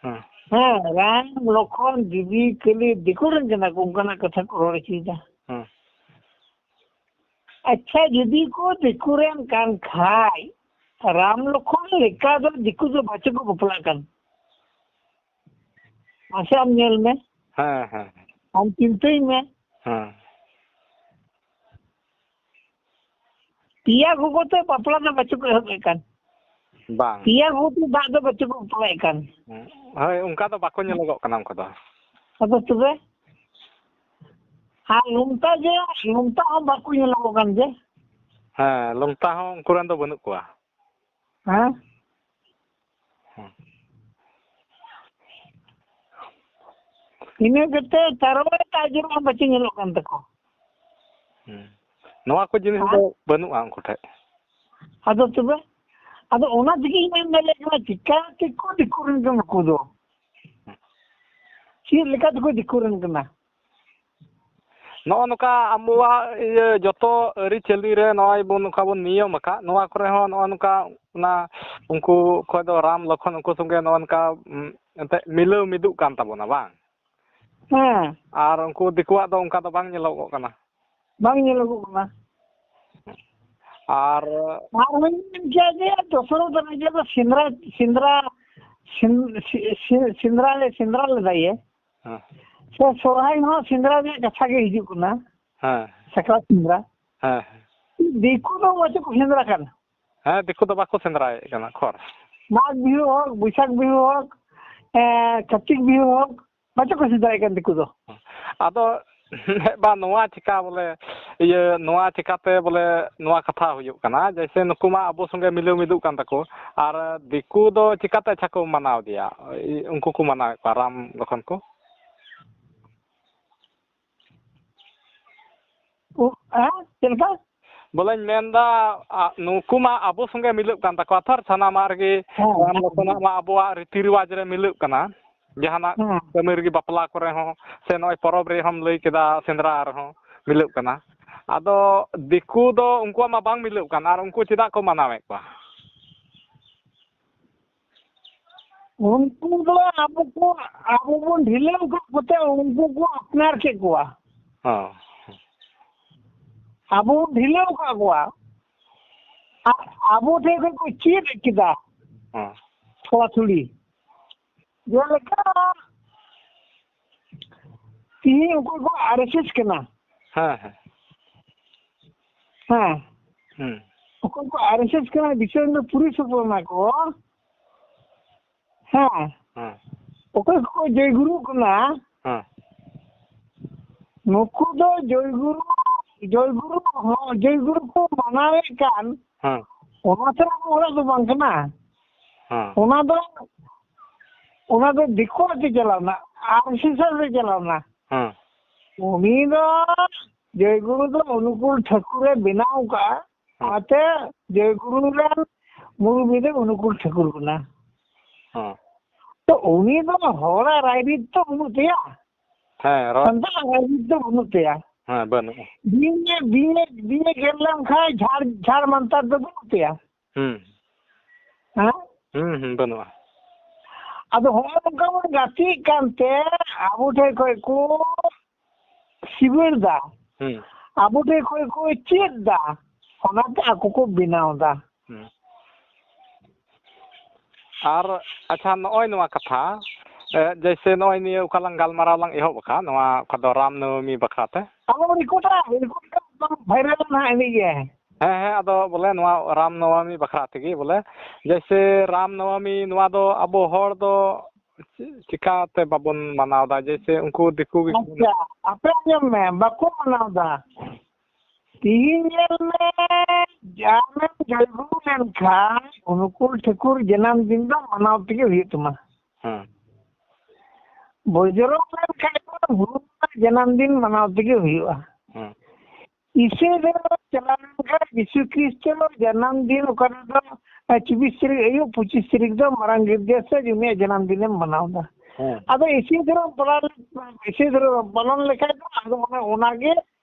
ᱦᱮᱸ᱾ ᱦᱮᱸ, ᱨᱟᱢ, ᱞᱚᱠᱷᱚᱱ, ᱫᱮᱵᱤ, ᱠᱟᱹᱞᱤ, ᱫᱤᱠᱩ ᱨᱮᱱ ᱠᱟᱱᱟ ᱠᱚ, ᱚᱱᱠᱟᱱᱟᱜ ᱠᱟᱛᱷᱟ ᱠᱚ ᱨᱚᱲ ᱦᱚᱪᱚᱭᱮᱫᱟ᱾ ᱦᱮᱸ᱾ ᱟᱪᱪᱷᱟ, ᱡᱩᱫᱤ ᱠᱚ ᱫᱤᱠᱩ ᱨᱮᱱ ᱠᱟᱱ ᱠᱷᱟᱡ, ᱨᱟᱢ ᱞᱚᱠᱷᱚᱱ ᱞᱮᱠᱟ ᱫᱚ ᱫᱤᱠᱩ ᱫᱚ ᱵᱟᱪᱚ ᱠᱚ ᱵᱟᱯᱞᱟᱜ ᱠᱟᱱ᱾ ᱢᱟᱥᱮ ᱟᱢ ᱧᱮᱞ ᱢᱮ᱾ ᱦᱮᱸ, ᱦᱮᱸ᱾ ᱟᱢ ᱪᱤᱱᱛᱟᱹᱭ ᱢᱮ᱾ ᱦᱮᱸ᱾ ᱯᱮᱭᱟ ᱜᱚᱜᱚ ᱛᱮ ᱵᱟᱯᱞᱟ ᱫᱚ ᱵᱟᱪᱚ ᱠᱚ ᱮᱦᱚᱵ ᱮᱫ ᱠᱟᱱ᱾ ᱵᱟᱝ᱾ ᱯᱮᱭᱟ ᱜᱚᱜᱚ ᱛᱮ ᱫᱟᱜ ᱫᱚ ᱵᱟᱪᱚ ᱠᱚ ᱵᱟᱯᱞᱟᱭᱮᱫ ᱠᱟᱱ᱾ ᱦᱳᱭ, ᱚᱱᱠᱟ ᱫᱚ ᱵᱟᱠᱚ ᱧᱮᱞᱚᱜᱚᱜ ᱠᱟᱱᱟ ᱩᱱᱠᱩ ᱫᱚ᱾ ᱟᱫᱚ ᱛᱚᱵᱮ? ᱟᱨ ᱱᱚᱝᱠᱟ ᱡᱮ, ᱱᱚᱝᱠᱟ ᱦᱚᱸ ᱵᱟᱠᱚ ᱧᱮᱞᱚᱜᱚᱜ ᱠᱟᱱ ᱡᱮ᱾ ᱦᱮᱸ, ᱞᱚᱝᱛᱟ ᱦᱚᱸ ᱩᱱᱠᱩ ᱨᱮᱱ ᱫᱚ ᱵᱟᱹᱱᱩᱜ ᱠᱚᱣᱟ᱾ ᱦᱮᱸ? ᱦᱮᱸ᱾ ᱤᱱᱟᱹ ᱠᱟᱛᱮ ᱛᱟᱨᱣᱟ ᱨᱮ ᱛᱟᱡ ᱨᱮᱦᱚᱸ ᱵᱟᱪᱚ ᱧᱮᱞᱚᱜ ᱠᱟᱱ ᱛᱟᱠᱚ᱾ ᱦᱮᱸ᱾ ᱱᱚᱣᱟ ᱠᱚ ᱡᱤᱱᱤᱥ ᱫᱚ ᱵᱟᱹᱱᱩᱜᱼᱟ ᱩᱱᱠᱩ ᱴᱷᱮᱡ᱾ ᱟᱫᱚ ᱛᱚᱵᱮ? ᱟᱫᱚ ᱚᱱᱟ ᱛᱮᱜᱮ ᱤᱧ ᱢᱮᱱ ᱫᱟᱲᱮᱭᱟᱜ ᱠᱟᱱᱟ, ᱪᱤᱠᱟ ᱛᱮᱠᱚ ᱫᱤᱠᱩ ᱨᱮᱱ ᱠᱟᱱᱟ ᱱᱩᱠᱩ ᱫᱚ? ᱪᱮᱫ ᱞᱮᱠᱟ ᱛᱮᱠᱚ ᱫᱤᱠᱩ ᱨᱮᱱ ᱠᱟᱱᱟ? ᱱᱚᱜᱼᱚ ᱱᱚᱝᱠᱟ ᱟᱵᱚᱣᱟᱜ ᱤᱭᱟᱹ ᱡᱚᱛᱚ ᱟᱹᱨᱤᱪᱟᱹᱞᱤ ᱨᱮ ᱱᱚᱜᱼᱚᱭ ᱵᱚᱱ ᱱᱚᱝᱠᱟ ᱵᱚᱱ ᱱᱤᱭᱚᱢ ᱟᱠᱟᱫ, ᱱᱚᱣᱟ ᱠᱚᱨᱮ ᱦᱚᱸ ᱱᱚᱜᱼᱚ ᱱᱚᱝᱠᱟ ᱚᱱᱟ ᱩᱱᱠᱩ ᱠᱷᱚᱱ ᱫᱚ ᱨᱟᱢ ᱞᱚᱠᱷᱚᱱ ᱩᱱᱠᱩ ᱥᱚᱸᱜᱮ ᱱᱚᱜᱼᱚ ᱱᱚᱝᱠᱟ, ᱩᱢ, ᱮᱱᱛᱮᱫ ᱢᱤᱞᱟᱹᱣ ᱢᱤᱫᱚᱜ ᱠᱟᱱ ᱛᱟᱵᱚᱱᱟ ᱵᱟᱝ? ᱦᱮᱸ᱾ ᱟᱨ ᱩᱱᱠᱩ ᱫᱤᱠᱩᱣᱟᱜ ᱫᱚ ᱚᱱᱠᱟ ᱫᱚ ᱵᱟᱝ ᱧᱮᱞᱚᱜᱚᱜ ᱠᱟᱱᱟ᱾ ᱵᱟᱝ ᱧᱮᱞᱚᱜᱚᱜ ᱠᱟᱱᱟ᱾ ᱟᱨ ᱟᱨ ᱦᱚᱸᱧ ᱢᱮᱱ ᱠᱮᱭᱟ ᱡᱮ ᱫᱚᱥᱚᱨᱚᱛᱷ ᱨᱟᱡᱟ ᱫᱚ ᱥᱮᱸᱫᱽᱨᱟ, ᱥᱮᱸᱫᱽᱨᱟ, ᱥᱮᱸ-, ᱥᱮ-, ᱥᱮ-, ᱥᱮᱸᱫᱽᱨᱟ ᱞᱮ, ᱥᱮᱸᱫᱽᱨᱟ ᱞᱮᱫᱟᱭᱮ᱾ ᱦᱮᱸ᱾ ᱥᱮ ᱥᱚᱨᱦᱟᱭ ᱦᱚᱸ ᱥᱮᱸᱫᱽᱨᱟ ᱨᱮᱭᱟᱜ ᱠᱟᱛᱷᱟ ᱜᱮ ᱦᱤᱡᱩᱜ ᱠᱟᱱᱟ᱾ ᱦᱮᱸ᱾ ᱥᱟᱠᱨᱟᱛ ᱥᱮᱸᱫᱽᱨᱟ᱾ ᱦᱮᱸ, ᱦᱮᱸ᱾ ᱫᱤᱠᱩ ᱫᱚ ᱢᱚᱡᱽ ᱠᱚ ᱥᱮᱸᱫᱽᱨᱟ ᱠᱟᱱ᱾ ᱦᱮᱸ, ᱫᱤᱠᱩ ᱫᱚ ᱵᱟᱠᱚ ᱥᱮᱸᱫᱽᱨᱟᱭᱮᱫ ᱠᱟᱱᱟ ᱠᱷᱚᱨ᱾ ᱢᱟᱜᱽ ᱵᱤᱦᱩ ᱦᱳᱠ, ᱵᱳᱭᱥᱟᱠᱷ ᱵᱤᱦᱩ ᱦᱳᱠ, ᱮᱸ, ᱠᱟᱨᱛᱤᱠ ᱵᱤᱦᱩ ᱦᱳᱠ, ᱵᱟᱪᱚ ᱠᱚ ᱥᱮᱸᱫᱽᱨᱟᱭᱮᱫ ᱠᱟᱱ ᱫᱤᱠᱩ ᱫᱚ᱾ ᱟᱫᱚ ᱵᱟ, ᱱᱚᱣᱟ ᱪᱤᱠᱟ ᱵᱚᱞᱮ, ᱤᱭᱟᱹ, ᱱᱚᱣᱟ ᱪᱤᱠᱟᱛᱮ ᱵᱚᱞᱮ ᱱᱚᱣᱟ ᱠᱟᱛᱷᱟ ᱦᱩᱭᱩᱜ ᱠᱟᱱᱟ? ᱡᱮᱭᱥᱮ ᱱᱩᱠᱩ ᱢᱟ ᱟᱵᱚ ᱥᱚᱸᱜᱮ ᱢᱤᱞᱟᱹᱣ ᱢᱤᱫᱚᱜ ᱠᱟᱱ ᱛᱟᱠᱚ, ᱟᱨ ᱫᱤᱠᱩ ᱫᱚ ᱪᱤᱠᱟᱛᱮ ᱟᱪᱪᱷᱟ ᱠᱚ ᱢᱟᱱᱟᱣ ᱜᱮᱭᱟ? ᱩᱱᱠᱩ ᱠᱚ ᱢᱟᱱᱟᱣᱮᱫ ᱠᱚᱣᱟ ᱨᱟᱢ ᱞᱚᱠᱷᱚᱱ ᱠᱚ? ᱩ-, ᱦᱮᱸ? ᱪᱮᱫ ᱞᱮᱠᱟ? ᱵᱚᱞᱮᱧ ᱢᱮᱱᱫᱟ, ᱟ, ᱱᱩᱠᱩ ᱢᱟ ᱟᱵᱚ ᱥᱚᱸᱜᱮ ᱢᱤᱞᱟᱹᱜ ᱠᱟᱱ ᱛᱟᱠᱚᱣᱟ ᱛᱷᱚᱨ, ᱥᱟᱱᱟᱢᱟᱜ ᱨᱮᱜᱮ ᱦᱮᱸ, ᱨᱟᱢ ᱦᱮᱸ᱾ ᱞᱚᱠᱷᱚᱱᱟᱜ ᱢᱟ ᱟᱵᱚᱣᱟᱜ ᱨᱤᱛᱤ ᱨᱮᱣᱟᱡᱽ ᱨᱮ ᱢᱤᱞᱟᱹᱜ ᱠᱟᱱᱟ᱾ ᱡᱟᱦᱟᱱᱟᱜ ᱦᱮᱸ᱾ ᱠᱟᱹᱢᱤ ᱨᱮᱜᱮ, ᱵᱟᱯᱞᱟ ᱠᱚᱨᱮ ᱦᱚᱸ, ᱥᱮ ᱱᱚᱜᱼᱚᱭ ᱯᱚᱨᱚᱵᱽ ᱨᱮᱦᱚᱸᱢ ᱞᱟᱹᱭ ᱠᱮᱫᱟ, ᱥᱮᱸᱫᱽᱨᱟ ᱨᱮᱦᱚᱸ ᱢᱤᱞᱟᱹᱜ ᱠᱟᱱᱟ᱾ ᱟᱫᱚ ᱫᱤᱠᱩ ᱫᱚ ᱩᱱᱠᱩᱣᱟᱜ ᱢᱟ ᱵᱟᱝ ᱢᱤᱞᱟᱹᱜ ᱠᱟᱱ, ᱟᱨ ᱩᱱᱠᱩ ᱪᱮᱫᱟᱜ ᱠᱚ ᱢᱟᱱᱟᱣᱮᱫ ᱠᱚᱣᱟ? ᱩᱱᱠᱩ ᱫᱚ ᱟᱵᱚ ᱠᱚ, ᱟᱵᱚ ᱵᱚᱱ ᱰᱷᱤᱞᱟᱹᱣ ᱠᱟᱜ ᱠᱚᱛᱮ ᱩᱱᱠᱩ ᱠᱚ ᱟᱯᱱᱟᱨ ᱠᱮᱫ ᱠᱚᱣᱟ᱾ ᱦᱚᱸ᱾ ᱟᱵᱚ ᱵᱚᱱ ᱰᱷᱤᱞᱟᱹᱣ ᱠᱟᱜ ᱠᱚᱣᱟ᱾ ᱟ-, ᱟᱵᱚ ᱴᱷᱮᱱ ᱠᱷᱚᱱ ᱠᱚ ᱪᱮᱫ ᱠᱮᱫᱟ᱾ ᱦᱚᱸ᱾ ᱛᱷᱚᱲᱟ ᱛᱷᱩᱲᱤ᱾ ᱡᱮᱞᱮᱠᱟ ᱛᱤᱦᱤᱧ ᱚᱠᱚᱭ ᱠᱚ ᱟᱨ ᱮᱥ ᱮᱥ ᱠᱟᱱᱟ᱾ ᱦᱮᱸ, ᱦᱮᱸ᱾ ᱦᱮᱸ᱾ ᱦᱩᱸ᱾ ᱚᱠᱚᱭ ᱠᱚ ᱟᱨ ᱮᱥ ᱮᱥ ᱠᱟᱱᱟ, ᱵᱤᱥᱚᱭ ᱫᱚ ᱯᱩᱨᱤ ᱥᱩᱯᱨᱚᱢᱟ ᱠᱚ᱾ ᱦᱮᱸ᱾ ᱦᱮᱸ᱾ ᱚᱠᱚᱭ ᱠᱚ ᱡᱚᱭ ᱜᱩᱨᱩ ᱠᱟᱱᱟ, ᱦᱮᱸ᱾ ᱱᱩᱠᱩ ᱫᱚ ᱡᱚᱭ ᱜᱩᱨᱩ, ᱡᱚᱭ ᱜᱩᱨᱩ ᱦᱚᱸ, ᱡᱚᱭ ᱜᱩᱨᱩ ᱠᱚ ᱢᱟᱱᱟᱣᱮᱫ ᱠᱟᱱ, ᱦᱮᱸ᱾ ᱚᱱᱟ ᱛᱚ ᱟᱵᱚ ᱦᱚᱲᱟᱜ ᱫᱚ ᱵᱟᱝ ᱠᱟᱱᱟ᱾ ᱦᱮᱸ᱾ ᱚᱱᱟ ᱫᱚ, ᱚᱱᱟ ᱫᱚ ᱫᱤᱠᱩᱣᱟᱜ ᱛᱮ ᱪᱟᱞᱟᱣᱱᱟ, ᱟᱨ ᱮᱥ ᱮᱥ ᱨᱮ ᱪᱟᱞᱟᱣᱱᱟ᱾ ᱦᱮᱸ᱾ ᱩᱱᱤ ᱫᱚ ᱡᱚᱭ ᱜᱩᱨᱩ ᱫᱚ ᱚᱱᱩᱠᱩᱞ ᱴᱷᱟᱹᱠᱩᱨᱮ ᱵᱮᱱᱟᱣ ᱠᱟᱜᱼᱟ᱾ ᱦᱮᱸ᱾ ᱚᱱᱟᱛᱮ ᱡᱚᱭ ᱜᱩᱨᱩ ᱨᱮᱱ ᱢᱩᱨᱢᱤ ᱫᱚ ᱚᱱᱩᱠᱩᱞ ᱴᱷᱟᱹᱠᱩᱨ ᱠᱟᱱᱟ᱾ ᱦᱮᱸ᱾ ᱛᱚ ᱩᱱᱤ ᱫᱚ ᱦᱚᱲᱟᱜ ᱨᱟᱭᱨᱤᱛ ᱫᱚ ᱵᱟᱹᱱᱩᱜ ᱛᱟᱭᱟ, ᱦᱮᱸ, ᱨᱚᱲ᱾ ᱥᱟᱱᱛᱟᱲᱟᱜ ᱨᱟᱭᱨᱤᱛ ᱫᱚ ᱵᱟᱹᱱᱩᱜ ᱛᱟᱭᱟ᱾ ᱦᱮᱸ, ᱵᱟᱹᱱᱩᱜᱼᱟ᱾ ᱵᱤᱧ ᱮ, ᱵᱤᱧ ᱮ, ᱵᱤᱧ ᱮ ᱜᱮᱨ ᱞᱮᱱ ᱠᱷᱟᱱ ᱡᱷᱟᱲ, ᱡᱷᱟᱲ ᱢᱟᱱᱛᱟᱨ ᱫᱚ ᱵᱟᱹᱱᱩᱜ ᱛᱟᱭᱟ᱾ ᱦᱩᱸ᱾ ᱦᱮᱸ? ᱦᱩᱸ, ᱦᱩᱸ, ᱵᱟᱹᱱᱩᱜᱼᱟ᱾ ᱟᱫᱚ ᱦᱚᱸᱜᱼᱚ ᱱᱚᱝᱠᱟ ᱵᱚᱱ ᱜᱟᱛᱮᱜ ᱠᱟᱱᱛᱮ ᱟᱵᱚ ᱴᱷᱮᱱ ᱠᱷᱚᱱ ᱠᱚ ᱥᱤᱵᱤᱲ ᱫᱟ, ᱦᱩᱸ᱾ ᱟᱵᱚ ᱴᱷᱮᱱ ᱠᱷᱚᱱ ᱠᱚ ᱪᱮᱫ ᱫᱟ, ᱚᱱᱟᱛᱮ ᱟᱠᱚ ᱠᱚ ᱵᱮᱱᱟᱣ ᱫᱟ᱾ ᱦᱩᱸ᱾ ᱟᱨ ᱟᱪᱪᱷᱟ, ᱱᱚᱜᱼᱚᱭ ᱱᱚᱣᱟ ᱠᱟᱛᱷᱟ, ᱮ, ᱡᱮᱭᱥᱮ ᱱᱚᱜᱼᱚᱭ ᱱᱤᱭᱟᱹ ᱚᱠᱟ ᱞᱟᱝ ᱜᱟᱞᱢᱟᱨᱟᱣ ᱞᱟᱝ ᱮᱦᱚᱵ ᱟᱠᱟᱫ, ᱱᱚᱣᱟ ᱚᱠᱟ ᱫᱚ ᱨᱟᱢ ᱱᱚᱵᱚᱢᱤ ᱵᱟᱠᱷᱨᱟ ᱛᱮ᱾ ᱟᱞᱚᱢ ᱨᱮᱠᱚᱨᱰᱟ, ᱨᱮᱠᱚᱨᱰ ᱠᱟᱜ ᱵᱟᱝ ᱵᱷᱟᱭᱨᱟᱞ ᱱᱟᱦᱟᱜ ᱮᱱᱮᱡ ᱜᱮ᱾ ᱦᱮᱸ, ᱦᱮᱸ, ᱟᱫᱚ ᱵᱚᱞᱮ ᱱᱚᱣᱟ ᱨᱟᱢ ᱱᱚᱵᱚᱢᱤ ᱵᱟᱠᱷᱨᱟ ᱛᱮᱜᱮ ᱵᱚᱞᱮ, ᱡᱮᱭᱥᱮ ᱨᱟᱢ ᱱᱚᱵᱚᱢᱤ ᱱᱚᱣᱟ ᱫᱚ ᱟᱵᱚ ᱦᱚᱲ ᱫᱚ ᱪᱮ-, ᱪᱤᱠᱟᱛᱮ ᱵᱟᱵᱚᱱ ᱢᱟᱱᱟᱣ ᱮᱫᱟ? ᱡᱮᱭᱥᱮ ᱩᱱᱠᱩ ᱫᱤᱠᱩ ᱜᱮᱠᱚ ᱟᱪᱪᱷᱟ, ᱟᱯᱮ ᱟᱸᱡᱚᱢ ᱢᱮ, ᱵᱟᱠᱚ ᱢᱟᱱᱟᱣ ᱮᱫᱟ᱾ ᱛᱤᱦᱤᱧ ᱧᱮᱞ ᱢᱮ, ᱡᱟᱦᱟᱱᱮᱢ ᱡᱟᱹᱨᱩᱲ ᱞᱮᱱᱠᱷᱟᱱ ᱚᱱᱩᱠᱩᱞ ᱴᱷᱟᱹᱠᱩᱨ ᱡᱟᱱᱟᱢ ᱫᱤᱱ ᱫᱚ ᱢᱟᱱᱟᱣ ᱛᱮᱜᱮ ᱦᱩᱭᱩᱜ ᱛᱟᱢᱟ᱾ ᱦᱮᱸ᱾ ᱵᱚᱡᱽᱨᱚᱝ ᱞᱮᱱᱠᱷᱟᱱ ᱫᱚ ᱦᱩᱞ ᱢᱟᱦᱟ ᱡᱟᱱᱟᱢ ᱫᱤᱱ ᱢᱟᱱᱟᱣ ᱛᱮᱜᱮ ᱦᱩᱭᱩᱜᱼᱟ᱾ ᱦᱮᱸ᱾ ᱤᱥᱟᱹᱭ ᱫᱷᱚᱨᱚᱢ ᱪᱟᱞᱟᱣ ᱞᱮᱱᱠᱷᱟᱱ ᱡᱤᱥᱩ ᱠᱷᱨᱤᱥᱴᱚ ᱡᱟᱱᱟᱢ ᱫᱤᱱ ᱚᱠᱟ ᱨᱮᱫᱚ, ᱮ, ᱪᱚᱵᱵᱤᱥ ᱛᱟᱹᱨᱤᱠᱷ ᱟᱹᱭᱩᱵ, ᱯᱚᱸᱪᱤᱥ ᱛᱟᱹᱨᱤᱠᱷ ᱫᱚ ᱢᱟᱨᱟᱝ ᱜᱤᱨᱡᱟᱹ ᱥᱮ ᱩᱱᱤᱭᱟᱜ ᱡᱟᱱᱟᱢ ᱫᱤᱱᱮᱢ ᱢᱟᱱᱟᱣ ᱮᱫᱟ᱾ ᱦᱮᱸ᱾ ᱟᱫᱚ ᱤᱥᱟᱹᱭ ᱫᱷᱚᱨᱚᱢ ᱯᱟᱞᱚᱱ, ᱤᱥᱟᱹᱭ ᱫᱷᱚᱨᱚᱢ ᱯᱟᱞᱚᱱ ᱞᱮᱠᱷᱟᱡ ᱫᱚ ᱟᱫᱚ ᱚᱱᱮ ᱚᱱᱟᱜᱮ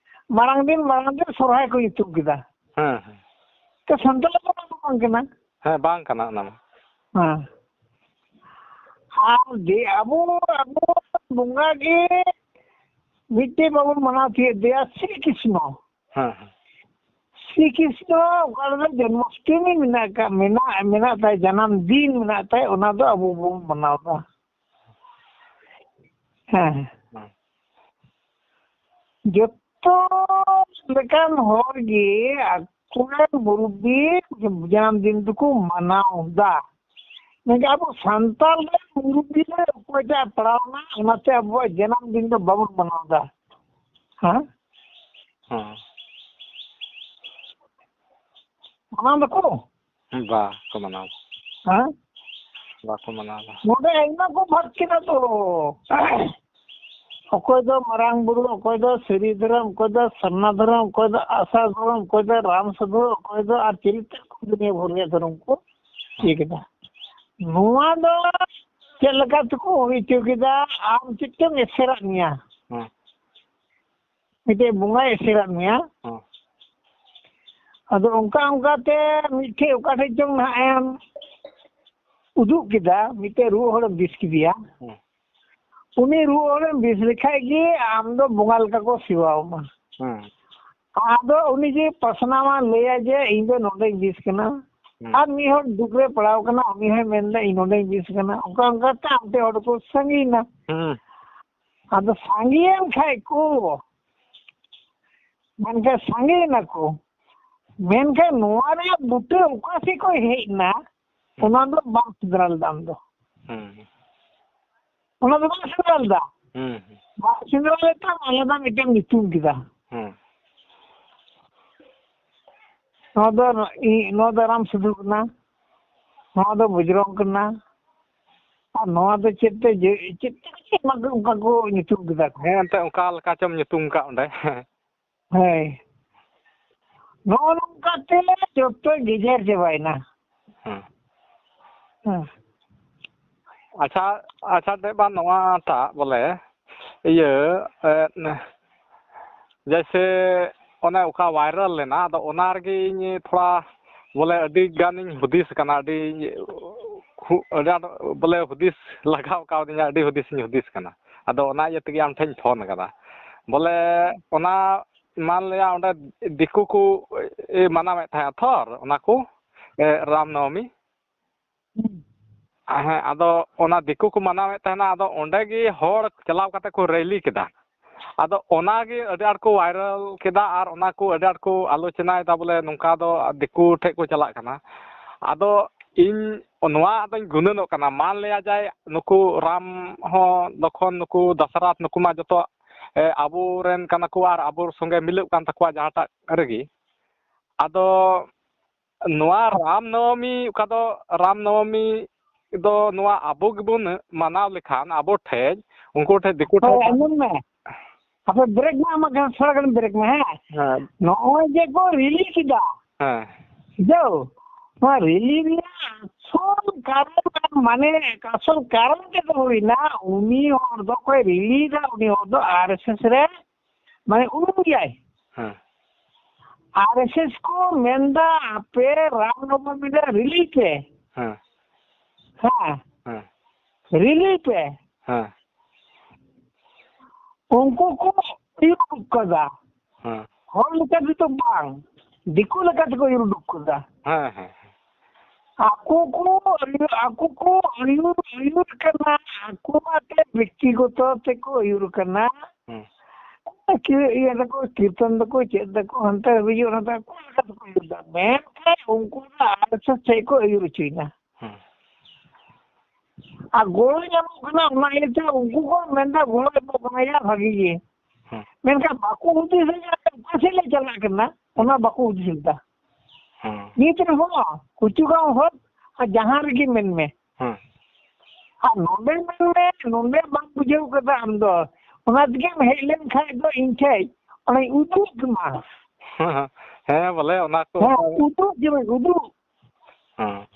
ᱢᱟᱨᱟᱝ ᱫᱤᱱ, ᱢᱟᱨᱟᱝ ᱫᱤᱱ ᱥᱚᱨᱦᱟᱭ ᱠᱚ ᱧᱩᱛᱩᱢ ᱠᱮᱫᱟ᱾ ᱦᱮᱸ, ᱦᱮᱸ᱾ ᱛᱚ ᱥᱟᱱᱛᱟᱲ ᱫᱚ ᱚᱱᱟ ᱫᱚ ᱵᱟᱝ ᱠᱟᱱᱟ᱾ ᱦᱮᱸ, ᱵᱟᱝ ᱠᱟᱱᱟ ᱚᱱᱟ ᱢᱟ᱾ ᱦᱮᱸ᱾ ᱟᱨ ᱡᱮ ᱟᱵᱚ, ᱟᱵᱚ ᱵᱚᱸᱜᱟ ᱜᱮ ᱢᱤᱫᱴᱮᱡ ᱵᱟᱵᱚᱱ ᱢᱟᱱᱟᱣ ᱛᱤᱭᱳᱜ ᱫᱮᱭᱟ, ᱥᱨᱤ ᱠᱨᱤᱥᱱᱚ᱾ ᱦᱮᱸ, ᱦᱮᱸ᱾ ᱥᱨᱤ ᱠᱨᱤᱥᱱᱚ ᱚᱠᱟ ᱨᱮᱫᱚ ᱡᱚᱱᱢᱚᱥᱴᱚᱢᱤ ᱢᱮᱱᱟᱜ ᱟᱠᱟᱫ, ᱢᱮᱱᱟᱜ, ᱢᱮᱱᱟᱜ ᱛᱟᱭ, ᱡᱟᱱᱟᱢ ᱫᱤᱱ ᱢᱮᱱᱟᱜ ᱛᱟᱭ, ᱚᱱᱟ ᱫᱚ ᱟᱵᱚ ᱵᱚᱱ ᱢᱟᱱᱟᱣ ᱮᱫᱟ᱾ ᱦᱮᱸ᱾ ᱦᱮᱸ᱾ ᱡᱚᱛᱚ ᱞᱮᱠᱟᱱ ᱦᱚᱲ ᱜᱮ ᱟᱠᱚᱨᱮᱱ ᱢᱩᱨᱵᱤ ᱡᱟᱱᱟᱢ ᱫᱤᱱ ᱫᱚᱠᱚ ᱢᱟᱱᱟᱣ ᱮᱫᱟ᱾ ᱢᱮᱱᱠᱷᱟᱱ ᱟᱵᱚ ᱥᱟᱱᱛᱟᱲ ᱨᱮᱱ ᱢᱩᱨᱵᱤ ᱨᱮ ᱚᱠᱚᱭᱴᱟᱜ ᱯᱟᱲᱟᱣ ᱮᱱᱟ, ᱚᱱᱟᱛᱮ ᱟᱵᱚᱣᱟᱜ ᱡᱟᱱᱟᱢ ᱫᱤᱱ ᱫᱚ ᱵᱟᱵᱚᱱ ᱢᱟᱱᱟᱣ ᱮᱫᱟ᱾ ᱦᱮᱸ? ᱦᱮᱸ᱾ ᱢᱟᱱᱟᱣ ᱫᱟᱠᱚ? ᱵᱟᱠᱚ ᱢᱟᱱᱟᱣ᱾ ᱦᱮᱸ? ᱵᱟᱠᱚ ᱢᱟᱱᱟᱣ ᱫᱟ᱾ ᱱᱚᱰᱮ ᱟᱭᱢᱟ ᱠᱚ ᱵᱷᱟᱜᱽ ᱠᱮᱫᱟ ᱛᱚ᱾ ᱚᱠᱚᱭ ᱫᱚ ᱢᱟᱨᱟᱝ ᱵᱩᱨᱩ, ᱚᱠᱚᱭ ᱫᱚ ᱥᱟᱹᱨᱤ ᱫᱷᱚᱨᱚᱢ, ᱚᱠᱚᱭ ᱫᱚ ᱥᱟᱨᱱᱟ ᱫᱷᱚᱨᱚᱢ, ᱚᱠᱚᱭ ᱫᱚ ᱟᱥᱟ ᱫᱷᱚᱨᱚᱢ, ᱚᱠᱚᱭ ᱫᱚ ᱨᱟᱢ ᱥᱟᱹᱫᱷᱩ, ᱚᱠᱚᱭ ᱫᱚ ᱟᱨ ᱪᱮᱫ ᱞᱮᱠᱟ ᱠᱚ ᱫᱩᱱᱤᱭᱟᱹ ᱵᱷᱳᱨ ᱨᱮᱭᱟᱜ ᱫᱷᱚᱨᱚᱢ ᱠᱚ ᱤᱭᱟᱹ ᱠᱮᱫᱟ᱾ ᱱᱚᱣᱟ ᱫᱚ ᱪᱮᱫ ᱞᱮᱠᱟ ᱛᱮᱠᱚ ᱦᱩᱭ ᱦᱚᱪᱚ ᱠᱮᱫᱟ? ᱟᱢ ᱪᱮᱫ ᱪᱚᱝ ᱮᱥᱮᱨᱟᱫ ᱢᱮᱭᱟ, ᱦᱮᱸ᱾ ᱢᱤᱫᱴᱮᱡ ᱵᱚᱸᱜᱟᱭ ᱮᱥᱮᱨᱟᱫ ᱢᱮᱭᱟ᱾ ᱦᱮᱸ᱾ ᱟᱫᱚ ᱚᱱᱠᱟ ᱚᱱᱠᱟ ᱛᱮ ᱢᱤᱫᱴᱷᱮᱡ ᱚᱠᱟ ᱴᱷᱮᱡ ᱪᱚᱝ ᱱᱟᱦᱟᱜ ᱮᱢ ᱩᱫᱩᱜ ᱠᱮᱫᱟ, ᱢᱤᱫᱴᱮᱡ ᱨᱩᱣᱟᱹ ᱦᱚᱲᱮᱢ ᱵᱤᱥ ᱠᱮᱫᱮᱭᱟ᱾ ᱦᱮᱸ᱾ ᱩᱱᱤ ᱨᱩᱣᱟᱹ ᱦᱚᱲᱮᱢ ᱵᱤᱥ ᱞᱮᱠᱷᱟᱡ ᱜᱮ ᱟᱢ ᱫᱚ ᱵᱚᱸᱜᱟ ᱞᱮᱠᱟ ᱠᱚ ᱥᱮᱵᱟᱣᱟᱢᱟ᱾ ᱦᱮᱸ᱾ ᱟᱫᱚ ᱩᱱᱤ ᱡᱮ ᱯᱟᱥᱱᱟᱣᱟ, ᱞᱟᱹᱭᱟ ᱡᱮ ᱤᱧ ᱫᱚ ᱱᱚᱰᱮᱧ ᱵᱤᱥ ᱠᱟᱱᱟ, ᱦᱮᱸ᱾ ᱟᱨ ᱢᱤᱫ ᱦᱚᱲ ᱫᱩᱠ ᱨᱮ ᱯᱟᱲᱟᱣ ᱠᱟᱱᱟ, ᱩᱱᱤ ᱦᱚᱸᱭ ᱢᱮᱱᱫᱟ ᱤᱧ ᱱᱚᱰᱮᱧ ᱵᱤᱥ ᱠᱟᱱᱟ᱾ ᱚᱱᱠᱟ ᱚᱱᱠᱟ ᱛᱮ ᱟᱢ ᱴᱷᱮᱡ ᱦᱚᱲ ᱠᱚ ᱥᱟᱸᱜᱮᱭᱮᱱᱟ᱾ ᱦᱮᱸ᱾ ᱟᱫᱚ ᱥᱟᱸᱜᱮᱭᱮᱱ ᱠᱷᱟᱡ ᱠᱚ, ᱢᱮᱱᱠᱷᱟᱱ ᱥᱟᱸᱜᱮᱭᱮᱱᱟ ᱠᱚ, ᱢᱮᱱᱠᱷᱟᱱ ᱱᱚᱣᱟ ᱨᱮᱭᱟᱜ ᱵᱩᱴᱟᱹ ᱚᱠᱟ ᱥᱮᱫ ᱠᱷᱚᱱ ᱦᱮᱡ ᱮᱱᱟ, ᱚᱱᱟ ᱫᱚ ᱵᱟᱢ ᱥᱮᱸᱫᱽᱨᱟ ᱞᱮᱫᱟ ᱟᱢ ᱫᱚ᱾ ᱦᱩᱸ᱾ ᱚᱱᱟ ᱫᱚ ᱵᱟᱢ ᱥᱮᱸᱫᱽᱨᱟ ᱞᱮᱫᱟ᱾ ᱦᱩᱸ᱾ ᱵᱟᱢ ᱥᱮᱸᱫᱽᱨᱟ ᱞᱮᱫ ᱛᱟᱢ, ᱟᱞᱟᱫᱟ ᱢᱤᱫᱴᱮᱱ ᱧᱩᱛᱩᱢ ᱠᱮᱫᱟ᱾ ᱦᱩᱸ᱾ ᱱᱚᱣᱟ ᱫᱚ ᱤ-, ᱱᱚᱣᱟ ᱫᱚ ᱨᱟᱢ ᱥᱤᱫᱷᱩ ᱠᱟᱱᱟ, ᱱᱚᱣᱟ ᱫᱚ ᱵᱚᱡᱽᱨᱚᱝ ᱠᱟᱱᱟ, ᱟᱨ ᱱᱚᱣᱟ ᱫᱚ ᱪᱮᱫ ᱛᱮ ᱡᱮ-, ᱪᱮᱫ ᱛᱮ ᱪᱮᱫ ᱚᱱᱟ ᱠᱚ ᱚᱱᱠᱟ ᱠᱚ ᱧᱩᱛᱩᱢ ᱠᱮᱫᱟ ᱠᱚ᱾ ᱦᱮᱸ, ᱮᱱᱛᱮ ᱚᱱᱠᱟ ᱞᱮᱠᱟ ᱪᱚᱢ ᱧᱩᱛᱩᱢ ᱠᱟᱜ ᱚᱸᱰᱮ᱾ ᱦᱳᱭ᱾ ᱱᱚᱜᱼᱚ ᱱᱚᱝᱠᱟ ᱛᱮ ᱡᱚᱛᱚᱭ ᱜᱮᱡᱮᱨ ᱪᱟᱵᱟᱭᱮᱱᱟ᱾ ᱦᱮᱸ᱾ ᱦᱮᱸ᱾ ᱟᱪᱪᱷᱟ, ᱟᱪᱪᱷᱟ, ᱫᱮᱵᱟ, ᱱᱚᱣᱟᱴᱟᱜ ᱵᱚᱞᱮ, ᱤᱭᱟᱹ, ᱮᱫ, ᱡᱮᱭᱥᱮ ᱚᱱᱮ ᱚᱠᱟ viral ᱞᱮᱱᱟ, ᱟᱫᱚ ᱚᱱᱟ ᱨᱮᱜᱮ ᱤᱧ ᱛᱷᱚᱲᱟ ᱵᱚᱞᱮ ᱟᱹᱰᱤ ᱜᱟᱱᱤᱧ ᱦᱩᱫᱤᱥ ᱠᱟᱱᱟ, ᱟᱹᱰᱤ ᱦᱩ-, ᱟᱹᱰᱤ ᱟᱸᱴ ᱵᱚᱞᱮ ᱦᱩᱫᱤᱥ ᱞᱟᱜᱟᱣ ᱠᱟᱣᱫᱤᱧᱟ, ᱟᱹᱰᱤ ᱦᱩᱫᱤᱥ ᱤᱧ ᱦᱩᱫᱤᱥ ᱠᱟᱱᱟ᱾ ᱟᱫᱚ ᱚᱱᱟ ᱤᱭᱟᱹ ᱛᱮᱜᱮ ᱟᱢ ᱴᱷᱮᱱ ᱤᱧ ᱯᱷᱳᱱ ᱠᱟᱫᱟ᱾ ᱵᱚᱞᱮ ᱚᱱᱟ ᱢᱟᱱ ᱞᱤᱭᱟ ᱚᱸᱰᱮ ᱫᱤᱠᱩ ᱠᱚ, ᱮ, ᱢᱟᱱᱟᱣᱮᱫ ᱛᱟᱦᱮᱸᱫ ᱛᱷᱚᱨ ᱚᱱᱟ ᱠᱚ, ᱮ, ᱨᱟᱢ ᱱᱚᱵᱚᱢᱤ᱾ ᱦᱮᱸ, ᱟᱫᱚ ᱚᱱᱟ ᱫᱤᱠᱩ ᱠᱚ ᱢᱟᱱᱟᱣᱮᱫ ᱛᱟᱦᱮᱱᱟ, ᱟᱫᱚ ᱚᱸᱰᱮ ᱜᱮ ᱦᱚᱲ ᱪᱟᱞᱟᱣ ᱠᱟᱛᱮ ᱠᱚ rally ᱠᱮᱫᱟ᱾ ᱟᱫᱚ ᱚᱱᱟ ᱜᱮ ᱟᱹᱰᱤ ᱟᱸᱴ ᱠᱚ viral ᱠᱮᱫᱟ ᱟᱨ ᱚᱱᱟ ᱠᱚ ᱟᱹᱰᱤ ᱟᱸᱴ ᱠᱚ ᱟᱞᱳᱪᱚᱱᱟᱭᱮᱫᱟ, ᱵᱚᱞᱮ ᱱᱚᱝᱠᱟ ᱫᱚ ᱫᱤᱠᱩ ᱴᱷᱮᱡ ᱠᱚ ᱪᱟᱞᱟᱜ ᱠᱟᱱᱟ᱾ ᱟᱫᱚ ᱤᱧ ᱱᱚᱣᱟ ᱟᱫᱚᱧ ᱜᱩᱱᱟᱹᱱᱚᱜ ᱠᱟᱱᱟ, ᱢᱟᱱ ᱞᱤᱭᱟ ᱡᱟᱭ ᱱᱩᱠᱩ ᱨᱟᱢ ᱦᱚᱸ, ᱞᱚᱠᱷᱚᱱ, ᱱᱩᱠᱩ ᱫᱟᱥᱨᱟᱛ, ᱱᱩᱠᱩ ᱢᱟ ᱡᱚᱛᱚ, ᱮ, ᱟᱵᱚᱨᱮᱱ ᱠᱟᱱᱟ ᱠᱚ ᱟᱨ ᱟᱵᱚ ᱥᱚᱸᱜᱮ ᱢᱤᱞᱟᱹᱜ ᱠᱟᱱ ᱛᱟᱠᱚᱣᱟ ᱡᱟᱦᱟᱸᱴᱟᱜ ᱨᱮᱜᱮ᱾ ᱟᱫᱚ ᱱᱚᱣᱟ ᱨᱟᱢ ᱱᱚᱵᱚᱢᱤ, ᱚᱠᱟ ᱫᱚ ᱨᱟᱢ ᱱᱚᱵᱚᱢᱤ ᱫᱚ ᱱᱚᱣᱟ ᱟᱵᱚ ᱜᱮᱵᱚᱱ ᱢᱟᱱᱟᱣ ᱞᱮᱠᱷᱟᱱ, ᱟᱵᱚ ᱴᱷᱮᱡ, ᱩᱱᱠᱩ ᱴᱷᱮᱡ, ᱫᱤᱠᱩ ᱦᱳᱭ, ᱴᱷᱮᱡ᱾ ᱟᱸᱡᱚᱢ ᱢᱮ, ᱟᱯᱮ break ᱢᱮ, ᱟᱢᱟᱜ ᱜᱟᱱ ᱛᱷᱚᱲᱟ ᱜᱟᱱ break ᱢᱮ, ᱦᱮᱸ? ᱦᱮᱸ᱾ ᱱᱚᱜᱼᱚᱭ ᱡᱮ ᱠᱚ rally ᱠᱮᱫᱟ, ᱦᱮᱸ᱾ ᱡᱟᱣ, ᱱᱚᱣᱟ ᱨᱮᱞᱤ ᱨᱮᱭᱟᱜ ᱟᱥᱚᱞ ᱠᱟᱨᱚᱱ, ᱢᱟᱱᱮ ᱟᱥᱚᱞ ᱠᱟᱨᱚᱱ ᱪᱮᱫ ᱦᱩᱭᱱᱟ? ᱩᱱᱤ ᱦᱚᱲ ᱫᱚ ᱚᱠᱚᱭ ᱨᱮᱞᱤᱭᱮᱫᱟ, ᱩᱱᱤ ᱦᱚᱲ ᱫᱚ ᱟᱨ ᱮᱥ ᱮᱥ ᱨᱮ, ᱢᱟᱱᱮ ᱩᱱᱩᱢ ᱜᱮᱭᱟᱭ᱾ ᱦᱮᱸ ᱟᱨ ᱮᱥ ᱮᱥ ᱠᱚ ᱢᱮᱱᱫᱟ, ᱟᱯᱮ ᱨᱟᱢ ᱱᱚᱵᱚᱢᱤ ᱨᱮ ᱨᱮᱞᱤ ᱯᱮ᱾ ᱦᱮᱸ ᱦᱮᱸ, ᱦᱮᱸ ᱨᱮᱞᱤ ᱯᱮ᱾ ᱦᱮᱸ ᱩᱱᱠᱩ ᱠᱚ ᱟᱹᱭᱩᱨ ᱩᱰᱩᱠ ᱠᱟᱫᱟ᱾ ᱦᱮᱸ ᱦᱚᱲ ᱞᱮᱠᱟ ᱛᱮᱫᱚ ᱵᱟᱝ, ᱫᱤᱠᱩ ᱞᱮᱠᱟ ᱛᱮᱠᱚ ᱟᱹᱭᱩᱨ ᱩᱰᱩᱠ ᱠᱟᱫᱟ᱾ ᱦᱮᱸ ᱦᱮᱸ ᱟᱠᱚ ᱠᱚ ᱟᱹᱭᱩᱨ, ᱟᱠᱚ ᱠᱚ ᱟᱹᱭᱩᱨ, ᱟᱹᱭᱩᱨ ᱠᱟᱱᱟ, ᱟᱠᱚᱣᱟᱜ ᱛᱮ ᱵᱮᱠᱛᱤᱜᱚᱛᱚ ᱛᱮᱠᱚ ᱟᱹᱭᱩᱨ ᱠᱟᱱᱟ᱾ ᱦᱮᱸ ᱠᱤ-, ᱤᱭᱟᱹ ᱫᱟᱠᱚ, ᱠᱤᱨᱛᱚᱱ ᱫᱟᱠᱚ, ᱪᱮᱫ ᱫᱟᱠᱚ, ᱦᱟᱱᱛᱮ ᱦᱤᱡᱩᱜ, ᱱᱚᱛᱮ ᱚᱠᱟ ᱞᱮᱠᱟ ᱛᱮᱠᱚ ᱟᱹᱭᱩᱨ ᱫᱟ? ᱢᱮᱱᱠᱷᱟᱱ ᱩᱱᱠᱩ ᱫᱚ ᱟᱨ ᱮᱥ ᱮᱥ ᱴᱷᱮᱡ ᱠᱚ ᱟᱹᱭᱩᱨ ᱦᱚᱪᱚᱭᱮᱱᱟ᱾ ᱦᱮᱸ ᱟᱨ ᱜᱚᱲᱚ ᱧᱟᱢᱚᱜ ᱠᱟᱱᱟ, ᱚᱱᱟ ᱤᱭᱟᱹᱛᱮ ᱩᱱᱠᱩ ᱠᱚ ᱢᱮᱱᱫᱟ, ᱜᱚᱲᱚ ᱮᱢᱚᱜ ᱠᱟᱱᱟ ᱭᱟ, ᱵᱷᱟᱜᱤ ᱜᱮ᱾ ᱦᱮᱸ ᱢᱮᱱᱠᱷᱟᱱ ᱵᱟᱠᱚ ᱦᱩᱫᱤᱥ ᱞᱮᱫᱟ, ᱚᱠᱟ ᱥᱮᱫ ᱞᱮ ᱪᱟᱞᱟᱜ ᱠᱟᱱᱟ, ᱚᱱᱟ ᱵᱟᱠᱚ ᱦᱩᱫᱤᱥ ᱞᱮᱫᱟ᱾ ᱦᱮᱸ ᱱᱤᱛ ᱨᱮᱦᱚᱸ ᱠᱩᱪᱩᱜᱟᱸᱣ ᱦᱚᱲ ᱟᱨ ᱡᱟᱦᱟᱸ ᱨᱮᱜᱮ ᱢᱮᱱᱢᱮ, ᱦᱮᱸ ᱟᱨ ᱱᱚᱰᱮ ᱢᱮᱱᱢᱮ, ᱱᱚᱰᱮ ᱵᱟᱢ ᱵᱩᱡᱷᱟᱹᱣ ᱠᱟᱫᱟ ᱟᱢ ᱫᱚ, ᱚᱱᱟ ᱛᱮᱜᱮᱢ ᱦᱮᱡ ᱞᱮᱱ ᱠᱷᱟᱡ ᱫᱚ ᱤᱧ ᱴᱷᱮᱡ ᱚᱱᱟᱧ ᱩᱫᱩᱜ ᱟᱢᱟ᱾ ᱦᱮᱸ ᱦᱮᱸ, ᱵᱚᱞᱮ ᱚᱱᱟ ᱠᱚ ᱦᱮᱸ, ᱩᱫᱩᱜ ᱜᱮ ᱩᱫᱩᱜ᱾ ᱦᱮᱸ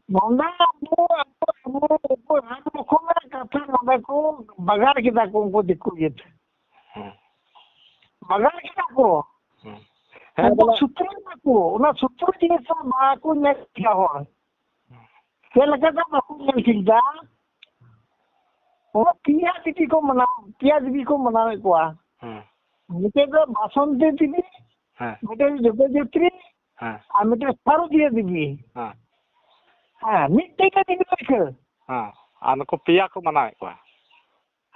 ᱱᱚᱰᱮ ᱟᱵᱚ, ᱟᱵᱚ, ᱟᱵᱚ, ᱟᱵᱚ ᱨᱟᱢ ᱞᱚᱠᱷᱚᱱ ᱨᱮᱱᱟᱜ ᱠᱟᱛᱷᱟ ᱱᱚᱰᱮ ᱠᱚ ᱵᱟᱜᱟᱲ ᱠᱮᱫᱟ ᱠᱚ ᱩᱱᱠᱩ ᱫᱤᱠᱩ ᱡᱟᱹᱛ᱾ ᱦᱮᱸ ᱵᱟᱜᱟᱲ ᱠᱮᱫᱟ ᱠᱚ᱾ ᱦᱮᱸ ᱩᱱᱠᱩ ᱵᱚᱞᱮ ᱥᱩᱛᱨᱚ ᱛᱟᱠᱚ, ᱚᱱᱟ ᱥᱩᱛᱨᱚ ᱡᱤᱱᱤᱥ ᱦᱚᱸ ᱵᱟᱠᱚ ᱧᱮᱞ ᱴᱷᱤᱠᱟ ᱦᱚᱲ᱾ ᱪᱮᱫ ᱞᱮᱠᱟᱛᱮ ᱵᱟᱠᱚ ᱧᱮᱞ ᱴᱷᱤᱠ ᱫᱟ? ᱚᱱᱟ ᱯᱮᱭᱟ ᱫᱤᱵᱤ ᱠᱚ ᱢᱟᱱᱟᱣ, ᱯᱮᱭᱟ ᱫᱤᱵᱤ ᱠᱚ ᱢᱟᱱᱟᱣᱮᱫ ᱠᱚᱣᱟ᱾ ᱦᱮᱸ ᱢᱤᱫᱴᱮᱡ ᱫᱚ ᱵᱟᱥᱚᱱᱛᱤ ᱫᱤᱵᱤ, ᱦᱮᱸ ᱢᱤᱫᱴᱮᱡ ᱫᱚ ᱡᱚᱜᱚᱫᱷᱚᱛᱨᱤ, ᱦᱮᱸ ᱟᱨ ᱢᱤᱫᱴᱮᱡ ᱥᱟᱨᱚᱫᱤᱭᱟ ᱫᱤᱵᱤ᱾ ᱦᱮᱸ ᱦᱮᱸ, ᱢᱤᱫᱴᱮᱡ ᱜᱮ ᱫᱤᱵᱤ ᱞᱮᱠᱷᱟᱹ᱾ ᱦᱮᱸ ᱟᱨ ᱱᱩᱠᱩ ᱯᱮᱭᱟ ᱠᱚ ᱢᱟᱱᱟᱣᱮᱫ ᱠᱚᱣᱟ᱾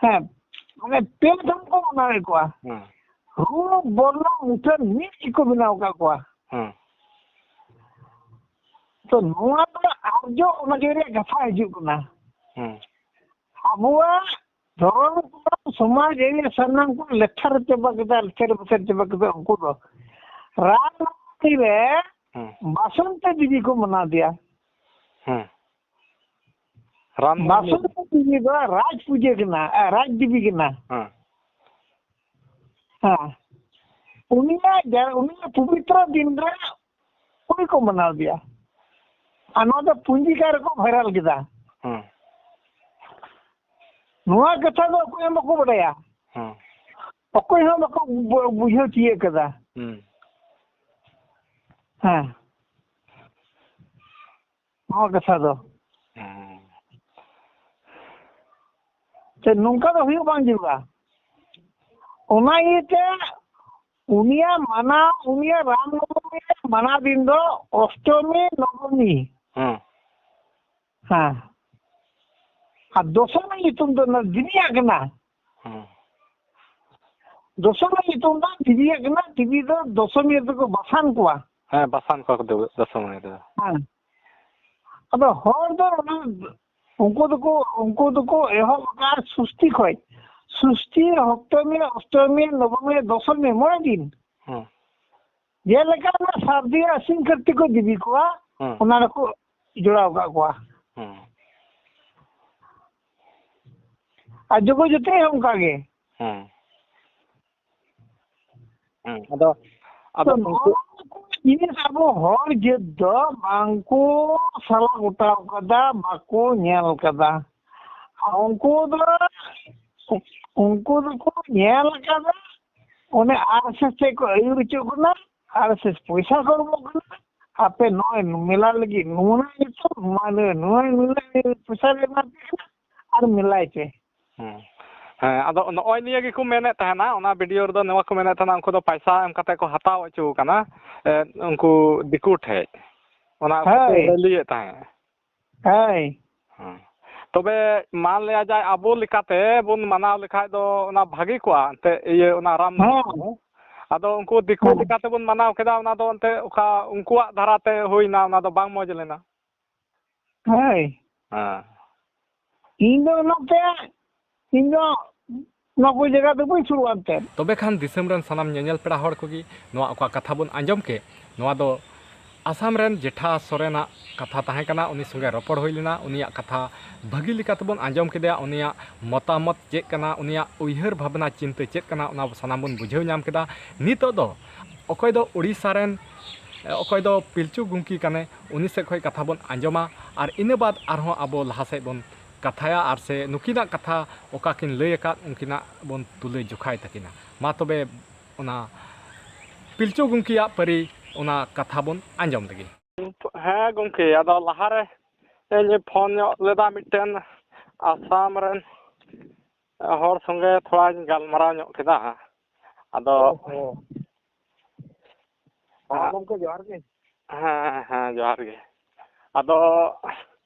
ᱦᱮᱸ, ᱢᱟᱱᱮ ᱯᱮ ᱫᱷᱚᱢ ᱠᱚ ᱢᱟᱱᱟᱣᱮᱫ ᱠᱚᱣᱟ᱾ ᱦᱮᱸ ᱨᱩᱯ ᱵᱚᱨᱱᱚ ᱢᱩᱴᱷᱟᱹᱱ ᱢᱤᱫ ᱜᱮᱠᱚ ᱵᱮᱱᱟᱣ ᱟᱠᱟᱫ ᱠᱚᱣᱟ᱾ ᱦᱮᱸ ᱛᱚ ᱱᱚᱣᱟ ᱫᱚ ᱟᱨᱡᱚ ᱚᱱᱟ ᱡᱟᱭᱜᱟ ᱨᱮᱭᱟᱜ ᱠᱟᱛᱷᱟ ᱦᱤᱡᱩᱜ ᱠᱟᱱᱟ᱾ ᱦᱮᱸ ᱟᱵᱚᱣᱟᱜ ᱫᱷᱚᱨᱚᱢ ᱠᱚ, ᱥᱚᱢᱟᱡᱽ ᱟᱹᱨᱤ ᱥᱟᱱᱟᱢ ᱠᱚ ᱞᱮᱛᱷᱟᱨ ᱪᱟᱵᱟ ᱠᱮᱫᱟ, ᱞᱮᱛᱷᱮᱨ ᱯᱮᱛᱷᱮᱨ ᱪᱟᱵᱟ ᱠᱮᱫᱟ᱾ ᱩᱱᱠᱩ ᱫᱚ ᱨᱟᱢ ᱱᱚᱵᱚᱢᱤ ᱨᱮ ᱦᱮᱸ ᱵᱟᱥᱚᱱᱛᱤ ᱫᱮᱵᱤ ᱠᱚ ᱢᱟᱱᱟᱣ ᱫᱮᱭᱟ᱾ ᱦᱮᱸ ᱨᱟᱢ ᱱᱚᱵᱚᱢᱤ᱾ ᱵᱟᱥᱚᱱᱛᱤ ᱫᱮᱵᱤ ᱫᱚ ᱨᱟᱡᱽ ᱯᱩᱡᱟᱹ ᱠᱟᱱᱟ, ᱟᱨ ᱨᱟᱡᱽ ᱫᱮᱵᱤ ᱠᱟᱱᱟ᱾ ᱦᱮᱸ ᱦᱮᱸ, ᱩᱱᱤᱭᱟᱜ ᱡᱟ-, ᱩᱱᱤᱭᱟᱜ ᱯᱚᱵᱤᱛᱨᱚ ᱫᱤᱱ ᱨᱮ ᱚᱠᱚᱭ ᱠᱚ ᱢᱟᱱᱟᱣ ᱜᱮᱭᱟ? ᱟᱨ ᱱᱚᱣᱟ ᱫᱚ ᱯᱩᱸᱡᱤᱠᱟ ᱨᱮᱠᱚ ᱵᱷᱟᱭᱨᱟᱞ ᱠᱮᱫᱟ᱾ ᱦᱩᱸ᱾ ᱱᱚᱣᱟ ᱠᱟᱛᱷᱟ ᱫᱚ ᱚᱠᱚᱭ ᱦᱚᱸ ᱵᱟᱠᱚ ᱵᱟᱰᱟᱭᱟ᱾ ᱦᱩᱸ᱾ ᱚᱠᱚᱭ ᱦᱚᱸ ᱵᱟᱠᱚ ᱵᱩ-, ᱵᱩᱡᱷᱟᱹᱣ ᱛᱤᱭᱟᱹᱜ ᱠᱟᱫᱟ᱾ ᱦᱩᱸ᱾ ᱦᱮᱸ᱾ ᱱᱚᱣᱟ ᱠᱟᱛᱷᱟ ᱫᱚ᱾ ᱦᱩᱸ᱾ ᱥᱮ ᱱᱚᱝᱠᱟ ᱫᱚ ᱦᱩᱭᱩᱜ ᱵᱟᱝ ᱡᱟᱹᱨᱩᱲᱟ᱾ ᱚᱱᱟ ᱤᱭᱟᱹᱛᱮ ᱩᱱᱤᱭᱟᱜ ᱢᱟᱱᱟᱣ, ᱩᱱᱤᱭᱟᱜ ᱨᱟᱢ ᱱᱚᱵᱚᱢᱤ ᱢᱟᱱᱟᱣ ᱫᱤᱱ ᱫᱚ ᱚᱥᱴᱚᱢᱤ, ᱱᱚᱵᱚᱢᱤ᱾ ᱦᱩᱸ᱾ ᱦᱮᱸ᱾ ᱟᱨ ᱫᱚᱥᱚᱢᱤ ᱧᱩᱛᱩᱢ ᱫᱚ ᱚᱱᱟ ᱫᱮᱵᱤᱭᱟᱜ ᱠᱟᱱᱟ᱾ ᱦᱩᱸ᱾ ᱫᱚᱥᱚᱢᱤ ᱧᱩᱛᱩᱢ ᱫᱚ ᱫᱮᱵᱤᱭᱟᱜ ᱠᱟᱱᱟ᱾ ᱫᱮᱵᱤ ᱫᱚ ᱫᱚᱥᱚᱢᱤ ᱨᱮᱫᱚ ᱠᱚ ᱵᱟᱥᱟᱱ ᱠᱚᱣᱟ᱾ ᱦᱮᱸ, ᱵᱟᱥᱟᱱ ᱠᱚᱣᱟ ᱠᱚ ᱫᱚ-, ᱫᱚᱥᱚᱢᱤ ᱨᱮᱫᱚ᱾ ᱦᱮᱸ᱾ ᱟᱫᱚ ᱦᱚᱲ ᱫᱚ ᱚᱱᱟ, ᱩᱱᱠᱩ ᱫᱚᱠᱚ, ᱩᱱᱠᱩ ᱫᱚᱠᱚ ᱮᱦᱚᱵ ᱟᱠᱟᱫᱼᱟ ᱥᱩᱥᱴᱤ ᱠᱷᱚᱡ᱾ ᱥᱩᱥᱴᱤ, ᱦᱚᱯᱛᱚᱢᱤ, ᱚᱥᱴᱚᱢᱤ, ᱱᱚᱵᱚᱢᱤ, ᱫᱚᱥᱚᱢᱤ, ᱢᱚᱬᱮ ᱫᱤᱱ᱾ ᱦᱩᱸ᱾ ᱡᱮᱞᱮᱠᱟ ᱚᱱᱟ ᱥᱟᱹᱨᱫᱤ ᱟᱹᱥᱤᱱ ᱠᱟᱨᱛᱤᱠ ᱠᱚ ᱫᱮᱵᱤ ᱠᱚᱣᱟ, ᱦᱩᱸ᱾ ᱚᱱᱟ ᱨᱮᱠᱚ ᱡᱚᱲᱟᱣ ᱟᱠᱟᱫ ᱠᱚᱣᱟ᱾ ᱦᱩᱸ᱾ ᱟᱨ ᱡᱚᱜᱚ ᱡᱚᱛᱤ ᱦᱚᱸ ᱚᱱᱠᱟ ᱜᱮ᱾ ᱦᱩᱸ᱾ ᱦᱩᱸ᱾ ᱟᱫᱚ, ᱟᱫᱚ ᱛᱚ, ᱩᱱᱠᱩ ᱱᱚᱣᱟ ᱠᱚ ᱡᱤᱱᱤᱥ ᱟᱵᱚ ᱦᱚᱲ ᱡᱟᱹᱛ ᱫᱚ ᱵᱟᱝᱠᱚ ᱥᱟᱞᱟ ᱜᱚᱴᱟᱣ ᱠᱟᱫᱟ, ᱵᱟᱠᱚ ᱧᱮᱞ ᱠᱟᱫᱟ᱾ ᱩᱱᱠᱩ ᱫᱚ, ᱩᱱᱠᱩ ᱫᱚᱠᱚ ᱧᱮᱞ ᱠᱟᱫᱟ, ᱚᱱᱮ ᱟᱨ ᱮᱥ ᱮᱥ ᱴᱷᱮᱡ ᱠᱚ ᱟᱹᱭᱩᱨ ᱦᱚᱪᱚᱜ ᱠᱟᱱᱟ, ᱟᱨ ᱮᱥ ᱮᱥ ᱯᱚᱭᱥᱟ ᱠᱚ ᱮᱢᱚᱜ ᱠᱟᱱᱟ, ᱟᱯᱮ ᱱᱚᱜᱼᱚᱭ ᱢᱮᱞᱟ ᱞᱟᱹᱜᱤᱫ ᱱᱚᱣᱟ ᱱᱤᱛᱚᱜ ᱱᱚᱣᱟ ᱱᱩᱱᱟᱹᱜ, ᱱᱩᱱᱟᱹᱜ ᱯᱚᱭᱥᱟ ᱞᱮ ᱮᱢᱟ ᱯᱮ ᱠᱟᱱᱟ ᱟᱨ ᱢᱮᱞᱟᱭ ᱯᱮ᱾ ᱦᱮᱸ᱾ ᱦᱮᱸ, ᱟᱫᱚ ᱱᱚᱜᱼᱚᱭ ᱱᱤᱭᱟᱹ ᱜᱮᱠᱚ ᱢᱮᱱᱮᱫ ᱛᱟᱦᱮᱱᱟ, ᱚᱱᱟ ᱵᱷᱤᱰᱤᱭᱳ ᱨᱮᱫᱚ ᱱᱚᱣᱟ ᱠᱚ ᱢᱮᱱᱮᱫ ᱛᱟᱦᱮᱱᱟ, ᱩᱱᱠᱩ ᱫᱚ ᱯᱟᱭᱥᱟ ᱮᱢ ᱠᱟᱛᱮ ᱠᱚ ᱦᱟᱛᱟᱣ ᱦᱚᱪᱚ ᱠᱟᱱᱟ, ᱮ, ᱩᱱᱠᱩ ᱫᱤᱠᱩ ᱴᱷᱮᱡ᱾ ᱚᱱᱟ ᱠᱚ ᱦᱳᱭ᱾ ᱞᱟᱹᱭᱮᱫ ᱛᱟᱦᱮᱸᱫ᱾ ᱦᱳᱭ᱾ ᱦᱮᱸ᱾ ᱛᱚᱵᱮ ᱢᱟᱱ ᱞᱮᱭᱟ ᱡᱟᱭ, ᱟᱵᱚ ᱞᱮᱠᱟᱛᱮ ᱵᱚᱱ ᱢᱟᱱᱟᱣ ᱞᱮᱠᱷᱟᱡ ᱫᱚ ᱚᱱᱟ ᱵᱷᱟᱹᱜᱤ ᱠᱚᱜᱼᱟ ᱮᱱᱛᱮᱫ, ᱤᱭᱟᱹ, ᱚᱱᱟ ᱨᱟᱢ ᱦᱮᱸ᱾ ᱱᱚᱵᱚᱢᱤ᱾ ᱟᱫᱚ ᱩᱱᱠᱩ ᱫᱤᱠᱩ ᱦᱮᱸ᱾ ᱞᱮᱠᱟᱛᱮ ᱵᱚᱱ ᱢᱟᱱᱟᱣ ᱠᱮᱫᱟ, ᱚᱱᱟ ᱫᱚ ᱮᱱᱛᱮᱫ ᱚᱠᱟ ᱩᱱᱠᱩᱣᱟᱜ ᱫᱷᱟᱨᱟᱛᱮ ᱦᱩᱭᱱᱟ, ᱚᱱᱟ ᱫᱚ ᱵᱟᱝ ᱢᱚᱡᱽ ᱞᱮᱱᱟ᱾ ᱦᱳᱭ᱾ ᱦᱮᱸ᱾ ᱤᱧ ᱫᱚ ᱚᱱᱟᱛᱮ, ᱤᱧ ᱫᱚ ᱱᱚᱣᱟ ᱠᱚ ᱡᱟᱭᱜᱟ ᱫᱚ ᱵᱟᱹᱧ ᱥᱩᱨᱩᱜᱼᱟ ᱮᱱᱛᱮᱫ᱾ ᱛᱚᱵᱮ ᱠᱷᱟᱱ ᱫᱤᱥᱚᱢ ᱨᱮᱱ ᱥᱟᱱᱟᱢ ᱧᱮᱧᱮᱞ ᱯᱮᱲᱟ ᱦᱚᱲ ᱠᱚᱜᱮ ᱱᱚᱣᱟ ᱚᱠᱟ ᱠᱟᱛᱷᱟ ᱵᱚᱱ ᱟᱸᱡᱚᱢ ᱠᱮᱫ, ᱱᱚᱣᱟ ᱫᱚ ᱟᱥᱟᱢ ᱨᱮᱱ ᱡᱮᱴᱷᱟ ᱥᱚᱨᱮᱱᱟᱜ ᱠᱟᱛᱷᱟ ᱛᱟᱦᱮᱸ ᱠᱟᱱᱟ᱾ ᱩᱱᱤ ᱥᱚᱸᱜᱮ ᱨᱚᱯᱚᱲ ᱦᱩᱭ ᱞᱮᱱᱟ, ᱩᱱᱤᱭᱟᱜ ᱠᱟᱛᱷᱟ ᱵᱷᱟᱹᱜᱤ ᱞᱮᱠᱟ ᱛᱮᱵᱚᱱ ᱟᱸᱡᱚᱢ ᱠᱮᱫᱮᱭᱟ, ᱩᱱᱤᱭᱟᱜ ᱢᱚᱛᱟᱢᱚᱛ ᱪᱮᱫ ᱠᱟᱱᱟ, ᱩᱱᱤᱭᱟᱜ ᱩᱭᱦᱟᱹᱨ ᱵᱷᱟᱵᱽᱱᱟ ᱪᱤᱱᱛᱟᱹ ᱪᱮᱫ ᱠᱟᱱᱟ, ᱚᱱᱟ ᱥᱟᱱᱟᱢ ᱵᱚᱱ ᱵᱩᱡᱷᱟᱹᱣ ᱧᱟᱢ ᱠᱮᱫᱟ᱾ ᱱᱤᱛᱚᱜ ᱫᱚ ᱚᱠᱚᱭ ᱫᱚ ᱳᱰᱤᱥᱟ ᱨᱮᱱ ᱚᱠᱚᱭ ᱫᱚ ᱯᱤᱞᱪᱩ ᱜᱚᱢᱠᱮ ᱠᱟᱱᱟᱭ, ᱩᱱᱤ ᱥᱮᱫ ᱠᱷᱚᱱ ᱠᱟᱛᱷᱟ ᱵᱚᱱ ᱟᱸᱡᱚᱢᱟ ᱟᱨ ᱤᱱᱟᱹ ᱵᱟᱫᱽ ᱟᱨᱦᱚᱸ ᱟᱵᱚ ᱞᱟᱦᱟ ᱥᱮᱫ ᱵᱚᱱ ᱠᱟᱛᱷᱟᱭᱟ ᱟᱨ ᱥᱮ ᱱᱩᱠᱤᱱᱟᱜ ᱠᱟᱛᱷᱟ ᱚᱠᱟ ᱠᱤᱱ ᱞᱟᱹᱭ ᱟᱠᱟᱫ ᱩᱱᱠᱤᱱᱟᱜ ᱵᱚᱱ ᱛᱩᱞᱟᱹ ᱡᱚᱠᱷᱟᱭ ᱛᱟᱹᱠᱤᱱᱟ᱾ ᱢᱟ ᱛᱚᱵᱮ ᱚᱱᱟ ᱯᱤᱞᱪᱩ ᱜᱚᱢᱠᱮᱭᱟᱜ ᱯᱟᱹᱨᱤ ᱚᱱᱟ ᱠᱟᱛᱷᱟ ᱵᱚᱱ ᱟᱸᱡᱚᱢ ᱞᱮᱜᱮ᱾ ᱦᱮᱸ ᱜᱚᱢᱠᱮ, ᱟᱫᱚ ᱞᱟᱦᱟᱨᱮ ᱤᱧ ᱯᱷᱳᱱ ᱧᱚᱜ ᱞᱮᱫᱟ ᱢᱤᱫᱴᱮᱱ ᱟᱥᱟᱢ ᱨᱮᱱ ᱦᱚᱲ ᱥᱚᱸᱜᱮ ᱛᱷᱚᱲᱟᱧ ᱜᱟᱞᱢᱟᱨᱟᱣ ᱧᱚᱜ ᱠᱮᱫᱟ᱾ ᱟᱫᱚ ᱦᱮᱸ᱾ ᱦᱮᱸ ᱜᱚᱢᱠᱮ, ᱡᱚᱦᱟᱨ ᱜᱮ᱾ ᱦᱮᱸ, ᱦᱮᱸ, ᱡᱚᱦᱟᱨ ᱜᱮ᱾ ᱟᱫᱚ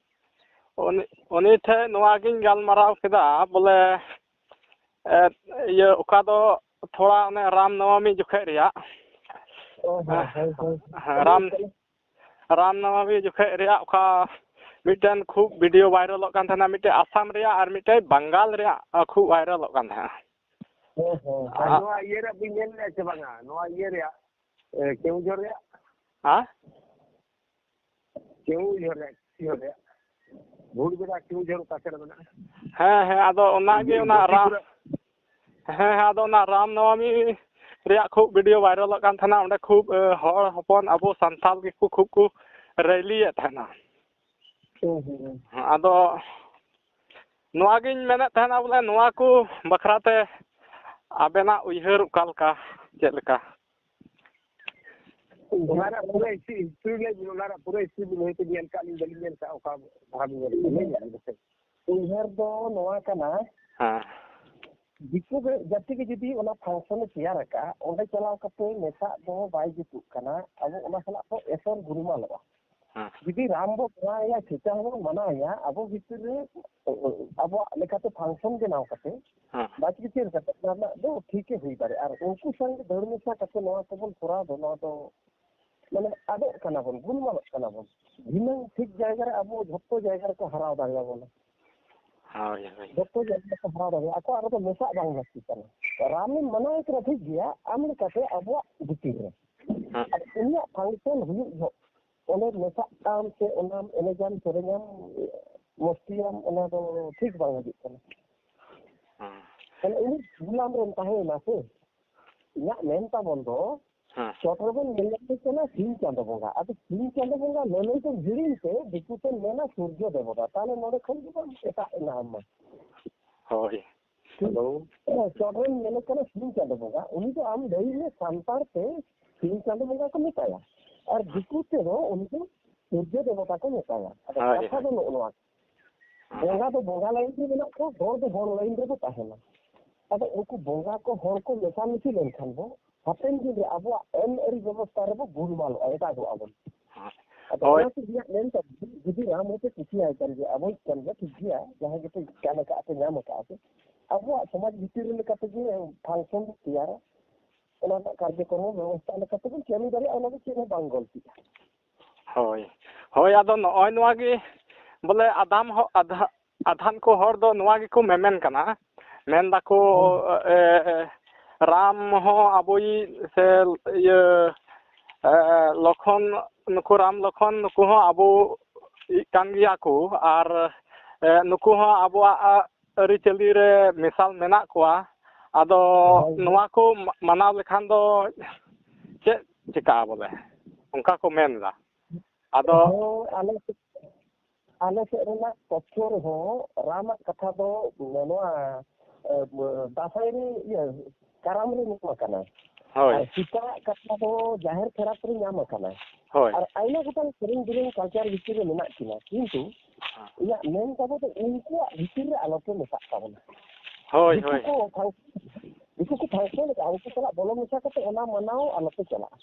ᱩᱱᱤ, ᱩᱱᱤ ᱴᱷᱮᱡ ᱱᱚᱣᱟ ᱜᱤᱧ ᱜᱟᱞᱢᱟᱨᱟᱣ ᱠᱮᱫᱟ ᱵᱚᱞᱮ, ᱮ, ᱤᱭᱟᱹ, ᱚᱠᱟ ᱫᱚ ᱛᱷᱚᱲᱟ ᱚᱱᱮ ᱨᱟᱢ ᱱᱚᱵᱚᱢᱤ ᱡᱚᱠᱷᱮᱡ ᱨᱮᱭᱟᱜ, ᱚ, ᱦᱮᱸ, ᱦᱮᱸ, ᱦᱮᱸ᱾ ᱦᱮᱸ, ᱨᱟᱢ, ᱨᱟᱢ ᱱᱚᱵᱚᱢᱤ ᱡᱚᱠᱷᱮᱡ ᱨᱮᱭᱟᱜ ᱚᱠᱟ ᱢᱤᱫᱴᱮᱱ ᱠᱷᱩᱵ ᱵᱷᱤᱰᱤᱭᱳ ᱵᱷᱟᱭᱨᱟᱞᱚᱜ ᱠᱟᱱ ᱛᱟᱦᱮᱱᱟ, ᱢᱤᱫᱴᱮᱡ ᱟᱥᱟᱢ ᱨᱮᱭᱟᱜ ᱟᱨ ᱢᱤᱫᱴᱮᱡ ᱵᱟᱝᱜᱟᱞ ᱨᱮᱭᱟᱜ, ᱟ, ᱠᱷᱩᱵ ᱵᱷᱟᱭᱨᱟᱞᱚᱜ ᱠᱟᱱ ᱛᱟᱦᱮᱱᱟ᱾ ᱦᱮᱸ, ᱦᱮᱸ᱾ ᱟᱨ ᱟ- ᱱᱚᱣᱟ ᱤᱭᱟᱹ ᱨᱮᱭᱟᱜ ᱵᱤᱱ ᱧᱮᱞ ᱞᱮᱫᱼᱟ ᱥᱮ ᱵᱟᱝᱟ? ᱱᱚᱣᱟ ᱤᱭᱟᱹ ᱨᱮᱭᱟᱜ, ᱮ, ᱠᱮᱣᱡᱷᱚᱨ ᱨᱮᱭᱟᱜ? ᱦᱮᱸ? ᱠᱮᱣᱡᱷᱚᱨ ᱨᱮᱭᱟᱜ, ᱠᱮᱣᱡᱷᱚᱨ ᱨᱮᱭᱟᱜ᱾ ᱵᱷᱩᱲᱵᱮᱲᱟ ᱠᱮᱣᱡᱷᱚᱨ ᱚᱠᱟ ᱥᱮᱫ ᱨᱮ ᱢᱮᱱᱟᱜᱼᱟ? ᱦᱮᱸ, ᱦᱮᱸ, ᱟᱫᱚ ᱚᱱᱟᱜᱮ ᱚᱱᱟ ᱨᱟ-, ᱵᱟᱸᱠᱤᱯᱩᱨᱟ᱾ ᱦᱮᱸ, ᱦᱮᱸ, ᱟᱫᱚ ᱚᱱᱟ ᱨᱟᱢ ᱱᱚᱵᱚᱢᱤ ᱨᱮᱭᱟᱜ ᱠᱷᱩᱵ ᱵᱷᱤᱰᱤᱭᱳ ᱵᱷᱟᱭᱨᱟᱞᱚᱜ ᱠᱟᱱ ᱛᱟᱦᱮᱱᱟ᱾ ᱚᱸᱰᱮ ᱠᱷᱩᱵ, ᱮ, ᱦᱚᱲ ᱦᱚᱯᱚᱱ ᱟᱵᱚ ᱥᱟᱱᱛᱟᱞ ᱜᱮᱠᱚ ᱠᱷᱩᱵ ᱠᱚ ᱨᱮᱞᱤᱭᱮᱫ ᱛᱟᱦᱮᱱᱟ᱾ ᱦᱩᱸ, ᱦᱩᱸ, ᱦᱩᱸ᱾ ᱟᱫᱚ ᱱᱚᱣᱟᱜᱤᱧ ᱢᱮᱱᱮᱫ ᱛᱟᱦᱮᱱᱟ ᱵᱚᱞᱮ ᱱᱚᱣᱟ ᱠᱚ ᱵᱟᱠᱷᱨᱟ ᱛᱮ ᱟᱵᱮᱱᱟᱜ ᱩᱭᱦᱟᱹᱨ ᱚᱠᱟ ᱞᱮᱠᱟ, ᱪᱮᱫ ᱞᱮᱠᱟ? ᱚᱱᱟ ᱨᱮᱭᱟᱜ ᱯᱩᱨᱟᱹ ᱦᱤᱥᱴᱨᱤ, ᱦᱤᱥᱴᱨᱤ ᱞᱟᱹᱭ ᱵᱤᱱ, ᱚᱱᱟ ᱨᱮᱭᱟᱜ ᱯᱩᱨᱟᱹ ᱦᱤᱥᱴᱨᱤ ᱵᱤᱱ ᱦᱚᱭᱛᱳ ᱧᱮᱞ ᱠᱟᱜ ᱞᱤᱧ, ᱵᱟᱹᱞᱤᱧ ᱧᱮᱞ ᱠᱟᱜ, ᱚᱠᱟ ᱫᱷᱟᱨᱟ ᱵᱤᱱ ᱧᱮᱞ ᱠᱟᱜ, ᱞᱟᱹᱭ ᱧᱚᱜ ᱵᱤᱱ ᱥᱮ᱾ ᱩᱭᱦᱟᱹᱨ ᱫᱚ ᱱᱚᱣᱟ ᱠᱟᱱᱟ, ᱦᱮᱸ᱾ ᱫᱤᱠᱩ ᱜᱮ, ᱡᱟᱹᱛᱤ ᱜᱮ ᱡᱩᱫᱤ ᱚᱱᱟ function ᱮ ᱛᱮᱭᱟᱨ ᱟᱠᱟᱫ, ᱚᱸᱰᱮ ᱪᱟᱞᱟᱣ ᱠᱟᱛᱮ ᱢᱮᱥᱟᱜ ᱫᱚ ᱵᱟᱭ ᱡᱩᱛᱩᱜ ᱠᱟᱱᱟ, ᱟᱵᱚ ᱚᱱᱟ ᱥᱟᱞᱟᱜ ᱵᱚ ᱮᱥᱮᱨ ᱜᱩᱨᱩᱢᱟᱞᱚᱜᱼᱟ᱾ ᱦᱮᱸ᱾ ᱡᱩᱫᱤ ᱨᱟᱢ ᱵᱚ ᱢᱟᱱᱟᱣᱮᱭᱟ, ᱥᱤᱛᱟ ᱦᱚᱸᱵᱚ ᱢᱟᱱᱟᱣᱮᱭᱟ, ᱟᱵᱚ ᱵᱷᱤᱛᱤᱨ ᱨᱮ, ᱟᱵᱚᱣᱟᱜ ᱞᱮᱠᱟᱛᱮ function ᱵᱮᱱᱟᱣ ᱠᱟᱛᱮ, ᱦᱮᱸ᱾ ᱵᱟᱪ ᱵᱤᱪᱟᱹᱨ ᱠᱟᱛᱮ ᱚᱱᱟ ᱨᱮᱱᱟᱜ ᱫᱚ ᱴᱷᱤᱠ ᱜᱮ ᱦᱩᱭ ᱫᱟᱲᱮᱭᱟᱜᱼᱟ᱾ ᱟᱨ ᱩᱱᱠᱩ ᱥᱟᱝ ᱫᱟᱹᱲ ᱢᱮᱥᱟ ᱠᱟᱛᱮ ᱱᱚᱣᱟ ᱠᱚᱵᱚᱱ ᱠᱚᱨᱟᱣ ᱫᱚ, ᱱᱚᱣᱟ ᱫᱚ ᱢᱟᱱᱮ ᱟᱫᱚᱜ ᱠᱟᱱᱟ ᱵᱚᱱ, ᱜᱩᱞᱢᱟᱞᱚᱜ ᱠᱟᱱᱟ ᱵᱚᱱ᱾ ᱫᱷᱤᱱᱟᱹᱝ ᱴᱷᱤᱠ ᱡᱟᱭᱜᱟ ᱨᱮ ᱟᱵᱚ ᱡᱷᱚᱛᱚ ᱡᱟᱭᱜᱟ ᱨᱮᱠᱚ ᱦᱟᱨᱟᱣ ᱫᱟᱲᱮᱭᱟᱵᱚᱱᱟ᱾ ᱦᱳᱭ, ᱦᱳᱭ᱾ ᱡᱷᱚᱛᱚ ᱡᱟᱭᱜᱟ ᱨᱮᱠᱚ ᱦᱟᱨᱟᱣ ᱫᱟᱲᱮᱭᱟᱜᱼᱟ᱾ ᱟᱠᱚᱣᱟᱜ ᱨᱮᱫᱚ ᱢᱮᱥᱟᱜ ᱵᱟᱝ ᱞᱟᱹᱠᱛᱤ ᱠᱟᱱᱟ᱾ ᱨᱟᱢᱮᱢ ᱢᱟᱱᱟᱣᱮ ᱠᱟᱱᱟ ᱴᱷᱤᱠ ᱜᱮᱭᱟ, ᱟᱢ ᱞᱮᱠᱟᱛᱮ ᱟᱵᱚᱣᱟᱜ ᱵᱷᱤᱛᱤᱨ ᱨᱮ᱾ ᱦᱮᱸ᱾ ᱟᱨ ᱩᱱᱤᱭᱟᱜ function ᱦᱩᱭᱩᱜ ᱡᱚᱦᱚᱜ ᱚᱸᱰᱮ ᱢᱮᱥᱟᱜ ᱛᱟᱢ ᱥᱮ ᱚᱱᱟᱢ ᱮᱱᱮᱡᱟᱢ, ᱥᱮᱨᱮᱧᱟᱢ, ᱢᱚᱥᱛᱤᱭᱟᱢ, ᱚᱱᱟ ᱫᱚ ᱴᱷᱤᱠ ᱵᱟᱝ ᱦᱤᱡᱩᱜ ᱠᱟᱱᱟ᱾ ᱦᱮᱸ᱾ ᱛᱟᱦᱞᱮ ᱩᱱᱤ ᱜᱩᱞᱟᱢ ᱨᱮᱢ ᱛᱟᱦᱮᱸᱭᱮᱱᱟ ᱥᱮ? ᱤᱧᱟᱹᱜ ᱢᱮᱱ ᱛᱟᱵᱚᱱ ᱫᱚ, ᱦᱮᱸ᱾ ᱪᱚᱴ ᱨᱮᱵᱚᱱ ᱧᱮᱞᱮ ᱠᱟᱱᱟ ᱥᱤᱧ ᱪᱟᱸᱫᱚ ᱵᱚᱸᱜᱟ᱾ ᱟᱫᱚ ᱥᱤᱧ ᱪᱟᱸᱫᱚ ᱵᱚᱸᱜᱟ ᱞᱟᱹᱞᱟᱹᱭ ᱫᱚ ᱦᱤᱲᱤᱧ ᱛᱮ ᱫᱤᱠᱩ ᱛᱮ ᱢᱮᱱᱟ ᱥᱩᱨᱡᱚ ᱫᱮᱵᱚᱛᱟ᱾ ᱛᱟᱦᱚᱞᱮ ᱱᱚᱰᱮ ᱠᱷᱚᱱ ᱜᱮ ᱵᱟᱝ ᱮᱴᱟᱜ ᱮᱱᱟ ᱟᱢ ᱢᱟ᱾ ᱦᱳᱭ᱾ ᱴᱷᱤᱠ᱾ ᱦᱮᱞᱳ᱾ ᱪᱚᱴ ᱨᱮᱱ ᱧᱮᱞᱮ ᱠᱟᱱᱟ ᱥᱤᱧ ᱪᱟᱸᱫᱚ ᱵᱚᱸᱜᱟ᱾ ᱩᱱᱤ ᱫᱚ ᱟᱢ ᱞᱟᱹᱭ ᱢᱮ ᱥᱟᱱᱛᱟᱲ ᱛᱮ ᱥᱤᱧ ᱪᱟᱸᱫᱚ ᱵᱚᱸᱜᱟ ᱠᱚ ᱢᱮᱛᱟᱭᱟ᱾ ᱟᱨ ᱫᱤᱠᱩ ᱛᱮᱫᱚ ᱩᱱᱤ ᱫᱚ ᱥᱩᱨᱡᱚ ᱫᱮᱵᱚᱛᱟ ᱠᱚ ᱢᱮᱛᱟᱭᱟ᱾ ᱟᱫᱚ ᱦᱳᱭ, ᱠᱟᱛᱷᱟ ᱦᱳᱭ᱾ ᱫᱚ ᱱᱚᱜᱼᱚ ᱱᱚᱣᱟ᱾ ᱦᱮᱸ᱾ ᱵᱚᱸᱜᱟ ᱫᱚ ᱵᱚᱸᱜᱟ ᱞᱟᱭᱤᱱ ᱨᱮ ᱢᱮᱱᱟᱜ ᱠᱚᱣᱟ, ᱦᱚᱲ ᱫᱚ ᱦᱚᱲ ᱞᱟᱭᱤᱱ ᱨᱮᱠᱚ ᱛᱟᱦᱮᱱᱟ᱾ ᱟᱫᱚ ᱩᱱᱠᱩ ᱵᱚᱸᱜᱟ ᱠᱚ ᱦᱚᱲ ᱠᱚ ᱢᱮᱥᱟ ᱢᱤᱥᱤ ᱞᱮᱱᱠᱷᱟᱱ ᱵᱚ, ᱦᱟᱯᱮᱱ ᱫᱤᱱ ᱨᱮ ᱟᱵᱚᱣᱟᱜ ᱟᱹᱱ ᱟᱹᱨᱤ ᱵᱮᱵᱚᱥᱛᱷᱟ ᱨᱮᱵᱚ ᱜᱩᱞᱢᱟᱞᱚᱜᱼᱟ, ᱮᱴᱟᱜᱚᱜᱼᱟ ᱵᱚᱱ᱾ ᱦᱮᱸ᱾ ᱟᱫᱚ ᱦᱳᱭ᱾ ᱚᱱᱟ ᱛᱮ ᱤᱧᱟᱹᱜ ᱢᱮᱱ ᱛᱟᱵᱚᱱ, ᱡᱩᱫᱤ ᱨᱟᱢ ᱦᱚᱭᱛᱳ ᱠᱩᱥᱤᱭᱟᱭ ᱠᱟᱱ ᱜᱮᱭᱟ, ᱟᱵᱚᱭᱤᱡ ᱠᱟᱱ ᱜᱮᱭᱟ, ᱴᱷᱤᱠ ᱜᱮᱭᱟ, ᱡᱟᱦᱟᱸᱭ ᱜᱮᱯᱮ ᱜᱟᱱ ᱟᱠᱟᱫᱼᱟ ᱯᱮ, ᱧᱟᱢ ᱟᱠᱟᱫᱼᱟ ᱯᱮ, ᱟᱵᱚᱣᱟᱜ ᱥᱚᱢᱟᱡᱽ ᱵᱷᱤᱛᱤᱨ ᱨᱮ ᱞᱮᱠᱟ ᱛᱮᱜᱮ function ᱵᱚ ᱛᱮᱭᱟᱨᱟ, ᱚᱱᱟ ᱨᱮᱱᱟᱜ ᱠᱟᱨᱡᱚᱠᱨᱚᱢ ᱵᱮᱵᱚᱥᱛᱷᱟ ᱞᱮᱠᱟ ᱛᱮᱵᱚᱱ ᱠᱟᱹᱢᱤ ᱫᱟᱲᱮᱭᱟᱜᱼᱟ, ᱚᱱᱟ ᱫᱚ ᱪᱮᱫ ᱦᱚᱸ ᱵᱟᱝ ᱜᱚᱞᱛᱤᱜᱼᱟ᱾ ᱦᱳᱭ, ᱦᱳᱭ, ᱟᱫᱚ ᱱᱚᱜᱼᱚᱭ ᱱᱚᱣᱟ ᱜᱮ ᱵᱚᱞᱮ ᱟᱫᱷᱟᱢ ᱦᱚ-, ᱟᱫᱷᱟ-, ᱟᱫᱷᱟᱱ ᱠᱚ ᱦᱚᱲ ᱫᱚ ᱱᱚᱣᱟ ᱜᱮᱠᱚ ᱢᱮᱢᱮᱱ ᱠᱟᱱᱟ, ᱢᱮᱱ ᱫᱟᱠᱚ, ᱦᱳᱭ᱾ ᱮ, ᱨᱟᱢ ᱦᱚᱸ ᱟᱵᱚᱭᱤᱡ ᱥᱮ ᱤᱭᱟᱹ, ᱮ, ᱞᱚᱠᱷᱚᱱ, ᱱᱩᱠᱩ ᱨᱟᱢ ᱞᱚᱠᱷᱚᱱ ᱱᱩᱠᱩ ᱦᱚᱸ ᱟᱵᱚᱭᱤᱡ ᱠᱟᱱ ᱜᱮᱭᱟ ᱠᱚ, ᱟᱨ, ᱮ, ᱱᱩᱠᱩ ᱦᱚᱸ ᱟᱵᱚᱣᱟᱜ ᱟᱹᱨᱤᱪᱟᱹᱞᱤ ᱨᱮ ᱢᱮᱥᱟᱞ ᱢᱮᱱᱟᱜ ᱠᱚᱣᱟ᱾ ᱟᱫᱚ ᱦᱳᱭ, ᱦᱳᱭ᱾ ᱱᱚᱣᱟ ᱠᱚ ᱢᱟ-, ᱢᱟᱱᱟᱣ ᱞᱮᱠᱷᱟᱱ ᱫᱚ ᱪᱮᱫ ᱪᱤᱠᱟᱹᱜᱼᱟ ᱵᱚᱞᱮ? ᱚᱱᱠᱟ ᱠᱚ ᱢᱮᱱ ᱮᱫᱟ᱾ ᱟᱫᱚ ᱦᱳᱭ, ᱟᱞᱮ ᱥᱮᱫ, ᱟᱞᱮ ᱥᱮᱫ ᱨᱮᱱᱟᱜ ᱛᱚᱛᱛᱷᱚ ᱨᱮᱦᱚᱸ ᱨᱟᱢᱟᱜ ᱠᱟᱛᱷᱟ ᱫᱚ ᱱᱚᱣᱟ, ᱮ, ᱫᱟᱸᱥᱟᱭ ᱨᱮ, ᱤᱭᱟᱹ, ᱠᱟᱨᱟᱢ ᱨᱮ ᱧᱟᱢ ᱟᱠᱟᱱᱟ᱾ ᱦᱳᱭ᱾ ᱟᱨ ᱥᱤᱛᱟᱣᱟᱜ ᱠᱟᱛᱷᱟ ᱫᱚ ᱡᱟᱦᱮᱨ ᱯᱮᱲᱟ ᱠᱚᱨᱮ ᱧᱟᱢ ᱟᱠᱟᱱᱟ᱾ ᱦᱳᱭ᱾ ᱟᱨ ᱟᱭᱢᱟ ᱜᱚᱴᱟᱝ ᱥᱮᱨᱮᱧ ᱫᱩᱨᱟᱹᱝ culture ᱵᱷᱤᱛᱤᱨ ᱨᱮ ᱢᱮᱱᱟᱜ ᱠᱤᱱᱟ, ᱠᱤᱱᱛᱩ ᱦᱮᱸ᱾ ᱤᱧᱟᱹᱜ ᱢᱮᱱ ᱛᱟᱵᱚ ᱫᱚ ᱩᱱᱠᱩᱣᱟᱜ ᱵᱷᱤᱛᱤᱨ ᱨᱮ ᱟᱞᱚᱯᱮ ᱢᱮᱥᱟᱜ ᱛᱟᱵᱚᱱᱟ᱾ ᱦᱳᱭ, ᱫᱤᱠᱩ ᱦᱳᱭ᱾ ᱠᱚ ᱯᱷᱟᱝ-, ᱫᱤᱠᱩ ᱠᱚ function ᱮᱫᱟ, ᱩᱱᱠᱩ ᱥᱟᱞᱟᱜ ᱵᱚᱞᱚ ᱢᱮᱥᱟ ᱠᱟᱛᱮ ᱚᱱᱟ ᱢᱟᱱᱟᱣ ᱟᱞᱚᱯᱮ ᱪᱟᱞᱟᱜᱼᱟ᱾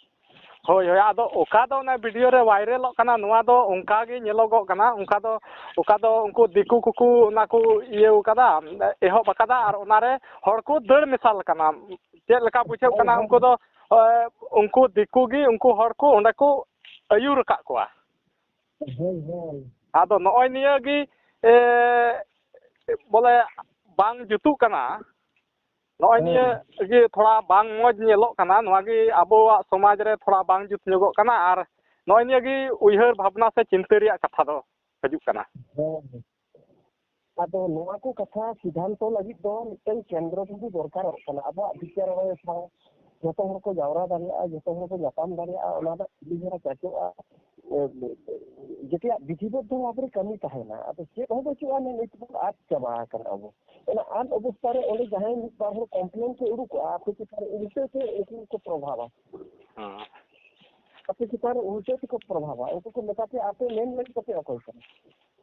ᱦᱳᱭ, ᱦᱳᱭ, ᱟᱫᱚ ᱚᱠᱟ ᱫᱚ ᱚᱱᱟ video ᱨᱮ viralᱚᱜ ᱠᱟᱱᱟ, ᱱᱚᱣᱟ ᱫᱚ ᱚᱱᱠᱟ ᱜᱮ ᱧᱮᱞᱚᱜᱚᱜ ᱠᱟᱱᱟ, ᱚᱱᱠᱟ ᱫᱚ, ᱚᱠᱟ ᱫᱚ ᱩᱱᱠᱩ ᱫᱤᱠᱩ ᱠᱚᱠᱚ ᱚᱱᱟ ᱠᱚ ᱤᱭᱟᱹᱣ ᱠᱟᱫᱟ, ᱮᱦᱚᱵ ᱟᱠᱟᱫᱟ, ᱟᱨ ᱚᱱᱟᱨᱮ ᱦᱚᱲ ᱠᱚ ᱫᱟᱹᱲ ᱢᱮᱥᱟᱞ ᱠᱟᱱᱟ᱾ ᱪᱮᱫ ᱞᱮᱠᱟ ᱵᱩᱡᱷᱟᱹᱜ ᱦᱳᱭ, ᱠᱟᱱᱟ, ᱦᱳᱭ᱾ ᱩᱱᱠᱩ ᱫᱚ, ᱮ, ᱩᱱᱠᱩ ᱫᱤᱠᱩ ᱜᱮ ᱩᱱᱠᱩ ᱦᱚᱲ ᱠᱚ ᱚᱸᱰᱮ ᱠᱚ ᱟᱹᱭᱩᱨ ᱟᱠᱟᱫ ᱠᱚᱣᱟ᱾ ᱦᱳᱭ, ᱦᱳᱭ᱾ ᱟᱫᱚ ᱱᱚᱜᱼᱚᱭ ᱱᱤᱭᱟᱹ ᱜᱮ, ᱮ, ᱵᱚᱞᱮ ᱵᱟᱝ ᱡᱩᱛᱩᱜ ᱠᱟᱱᱟ᱾ ᱱᱚᱜᱼᱚᱭ ᱦᱮᱸ᱾ ᱱᱤᱭᱟᱹ ᱜᱮ ᱛᱷᱚᱲᱟ ᱵᱟᱝ ᱢᱚᱡᱽ ᱧᱮᱞᱚᱜ ᱠᱟᱱᱟ, ᱱᱚᱣᱟ ᱜᱮ ᱟᱵᱚᱣᱟᱜ ᱥᱚᱢᱟᱡᱽ ᱨᱮ ᱛᱷᱚᱲᱟ ᱵᱟᱝ ᱡᱩᱛ ᱧᱚᱜᱚᱜ ᱠᱟᱱᱟ᱾ ᱟᱨ ᱱᱚᱜᱼᱚᱭ ᱱᱤᱭᱟᱹ ᱜᱮ ᱩᱭᱦᱟᱹᱨ ᱵᱷᱟᱵᱽᱱᱟ ᱥᱮ ᱪᱤᱱᱛᱟᱹ ᱨᱮᱭᱟᱜ ᱠᱟᱛᱷᱟ ᱫᱚ ᱦᱤᱡᱩᱜ ᱠᱟᱱᱟ᱾ ᱦᱮᱸ᱾ ᱟᱫᱚ ᱱᱚᱣᱟ ᱠᱚ ᱠᱟᱛᱷᱟ ᱥᱤᱫᱷᱟᱱᱛᱚ ᱞᱟᱹᱜᱤᱫ ᱫᱚ ᱢᱤᱫᱴᱟᱝ ᱠᱮᱱᱫᱨᱚ ᱵᱤᱱᱫᱩ ᱫᱚᱨᱠᱟᱨᱚᱜ ᱠᱟᱱᱟ᱾ ᱟᱵᱚᱣᱟᱜ ᱵᱤᱪᱟᱨ ᱵᱮᱵᱚᱥᱛᱷᱟ, ᱡᱚᱛᱚ ᱦᱚᱲ ᱠᱚ ᱡᱟᱣᱨᱟ ᱫᱟᱲᱮᱭᱟᱜᱼᱟ, ᱡᱚᱛᱚ ᱦᱚᱲ ᱠᱚ ᱧᱟᱯᱟᱢ ᱫᱟᱲᱮᱭᱟᱜᱼᱟ, ᱚᱱᱟ ᱫᱚ ᱠᱩᱞᱤ ᱫᱷᱟᱨᱟ ᱪᱟᱪᱚᱜᱼᱟ᱾ ᱮ, ᱡᱮᱛᱮᱭᱟᱜ ᱵᱤᱫᱷᱤᱵᱚᱫᱽᱫᱷᱚ ᱵᱷᱟᱵᱽ ᱨᱮ ᱠᱟᱹᱢᱤ ᱛᱟᱦᱮᱱᱟ᱾ ᱟᱫᱚ ᱪᱮᱫ ᱦᱚᱸ ᱵᱟᱹᱪᱩᱜᱼᱟ, ᱱᱤᱛ ᱵᱚᱱ ᱟᱫ ᱪᱟᱵᱟ ᱟᱠᱟᱱᱟ ᱟᱵᱚ᱾ ᱚᱱᱟ ᱟᱫ ᱚᱵᱚᱥᱛᱷᱟ ᱨᱮ ᱚᱸᱰᱮ ᱡᱟᱦᱟᱸᱭ ᱢᱤᱫ ᱵᱟᱨ ᱦᱚᱲ complain ᱠᱚ ᱩᱰᱩᱠᱚᱜᱼᱟ, ᱟᱯᱮ ᱪᱮᱛᱟᱱ ᱨᱮ ᱩᱞᱴᱟᱹ ᱛᱮ ᱩᱱᱠᱩ ᱠᱚ ᱯᱨᱚᱵᱷᱟᱵᱟ᱾ ᱦᱮᱸ᱾ ᱟᱯᱮ ᱪᱮᱛᱟᱱ ᱨᱮ ᱩᱞᱴᱟᱹ ᱛᱮᱠᱚ ᱯᱨᱚᱵᱷᱟᱵᱟ᱾ ᱩᱱᱠᱩ ᱠᱚ ᱢᱮᱛᱟ ᱯᱮᱭᱟ, "ᱟᱯᱮ ᱢᱮᱱ ᱞᱟᱹᱜᱤᱫ ᱟᱯᱮ ᱚᱠᱚᱭ ᱠᱟᱱᱟ?"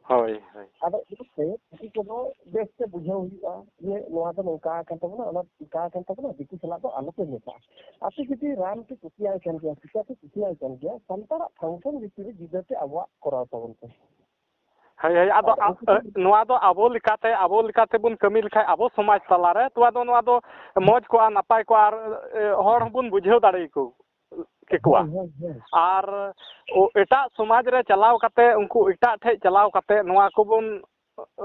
ᱦᱳᱭ, ᱦᱳᱭ᱾ ᱟᱫᱚ ᱚᱱᱟᱛᱮ ᱩᱱᱠᱩ ᱠᱚᱫᱚ ᱵᱮᱥ ᱛᱮ ᱵᱩᱡᱷᱟᱹᱣ ᱦᱩᱭᱩᱜᱼᱟ ᱡᱮ ᱱᱚᱣᱟ ᱫᱚ ᱱᱚᱝᱠᱟ ᱟᱠᱟᱱ ᱛᱟᱵᱚᱱᱟ, ᱚᱱᱟ ᱱᱚᱝᱠᱟ ᱟᱠᱟᱱ ᱛᱟᱵᱚᱱᱟ, ᱫᱤᱠᱩ ᱥᱟᱞᱟᱜ ᱫᱚ ᱟᱞᱚᱯᱮ ᱢᱮᱥᱟᱜᱼᱟ᱾ ᱟᱯᱮ ᱡᱩᱫᱤ ᱨᱟᱱ ᱯᱮ ᱠᱩᱥᱤᱭᱟᱭ ᱠᱟᱱ ᱜᱮᱭᱟ, ᱪᱤᱠᱟ ᱯᱮ ᱠᱩᱥᱤᱭᱟᱭ ᱠᱟᱱ ᱜᱮᱭᱟ, ᱥᱟᱱᱛᱟᱲᱟᱜ function ᱵᱷᱤᱛᱤᱨ ᱨᱮ ᱡᱩᱫᱟᱹ ᱛᱮ ᱟᱵᱚᱣᱟᱜ ᱠᱚᱨᱟᱣ ᱛᱟᱵᱚᱱ ᱯᱮ᱾ ᱦᱳᱭ, ᱦᱳᱭ, ᱟᱫᱚ ᱟᱨ ᱟ-, ᱩᱱᱠᱩ ᱟᱹ, ᱱᱚᱣᱟ ᱫᱚ ᱟᱵᱚ ᱞᱮᱠᱟᱛᱮ, ᱟᱵᱚ ᱞᱮᱠᱟᱛᱮ ᱵᱚᱱ ᱠᱟᱹᱢᱤ ᱞᱮᱠᱷᱟᱡ ᱟᱵᱚ ᱥᱚᱢᱟᱡᱽ ᱛᱟᱞᱟᱨᱮ ᱛᱚ ᱟᱫᱚ ᱱᱚᱣᱟ ᱫᱚ ᱢᱚᱡᱽ ᱠᱚᱜᱼᱟ, ᱱᱟᱯᱟᱭ ᱠᱚᱜᱼᱟ, ᱟᱨ, ᱮ, ᱦᱚᱲ ᱦᱚᱸᱵᱚᱱ ᱵᱩᱡᱷᱟᱹᱣ ᱫᱟᱲᱮᱭᱟᱠᱚ ᱠᱮᱠᱚᱣᱟ᱾ ᱦᱳᱭ, ᱦᱳᱭ, ᱦᱳᱭ᱾ ᱟᱨ ᱳ, ᱮᱴᱟᱜ ᱥᱚᱢᱟᱡᱽ ᱨᱮ ᱪᱟᱞᱟᱣ ᱠᱟᱛᱮ, ᱩᱱᱠᱩ ᱮᱴᱟᱜ ᱴᱷᱮᱡ ᱪᱟᱞᱟᱣ ᱠᱟᱛᱮ ᱱᱚᱣᱟ ᱠᱚᱵᱚᱱ,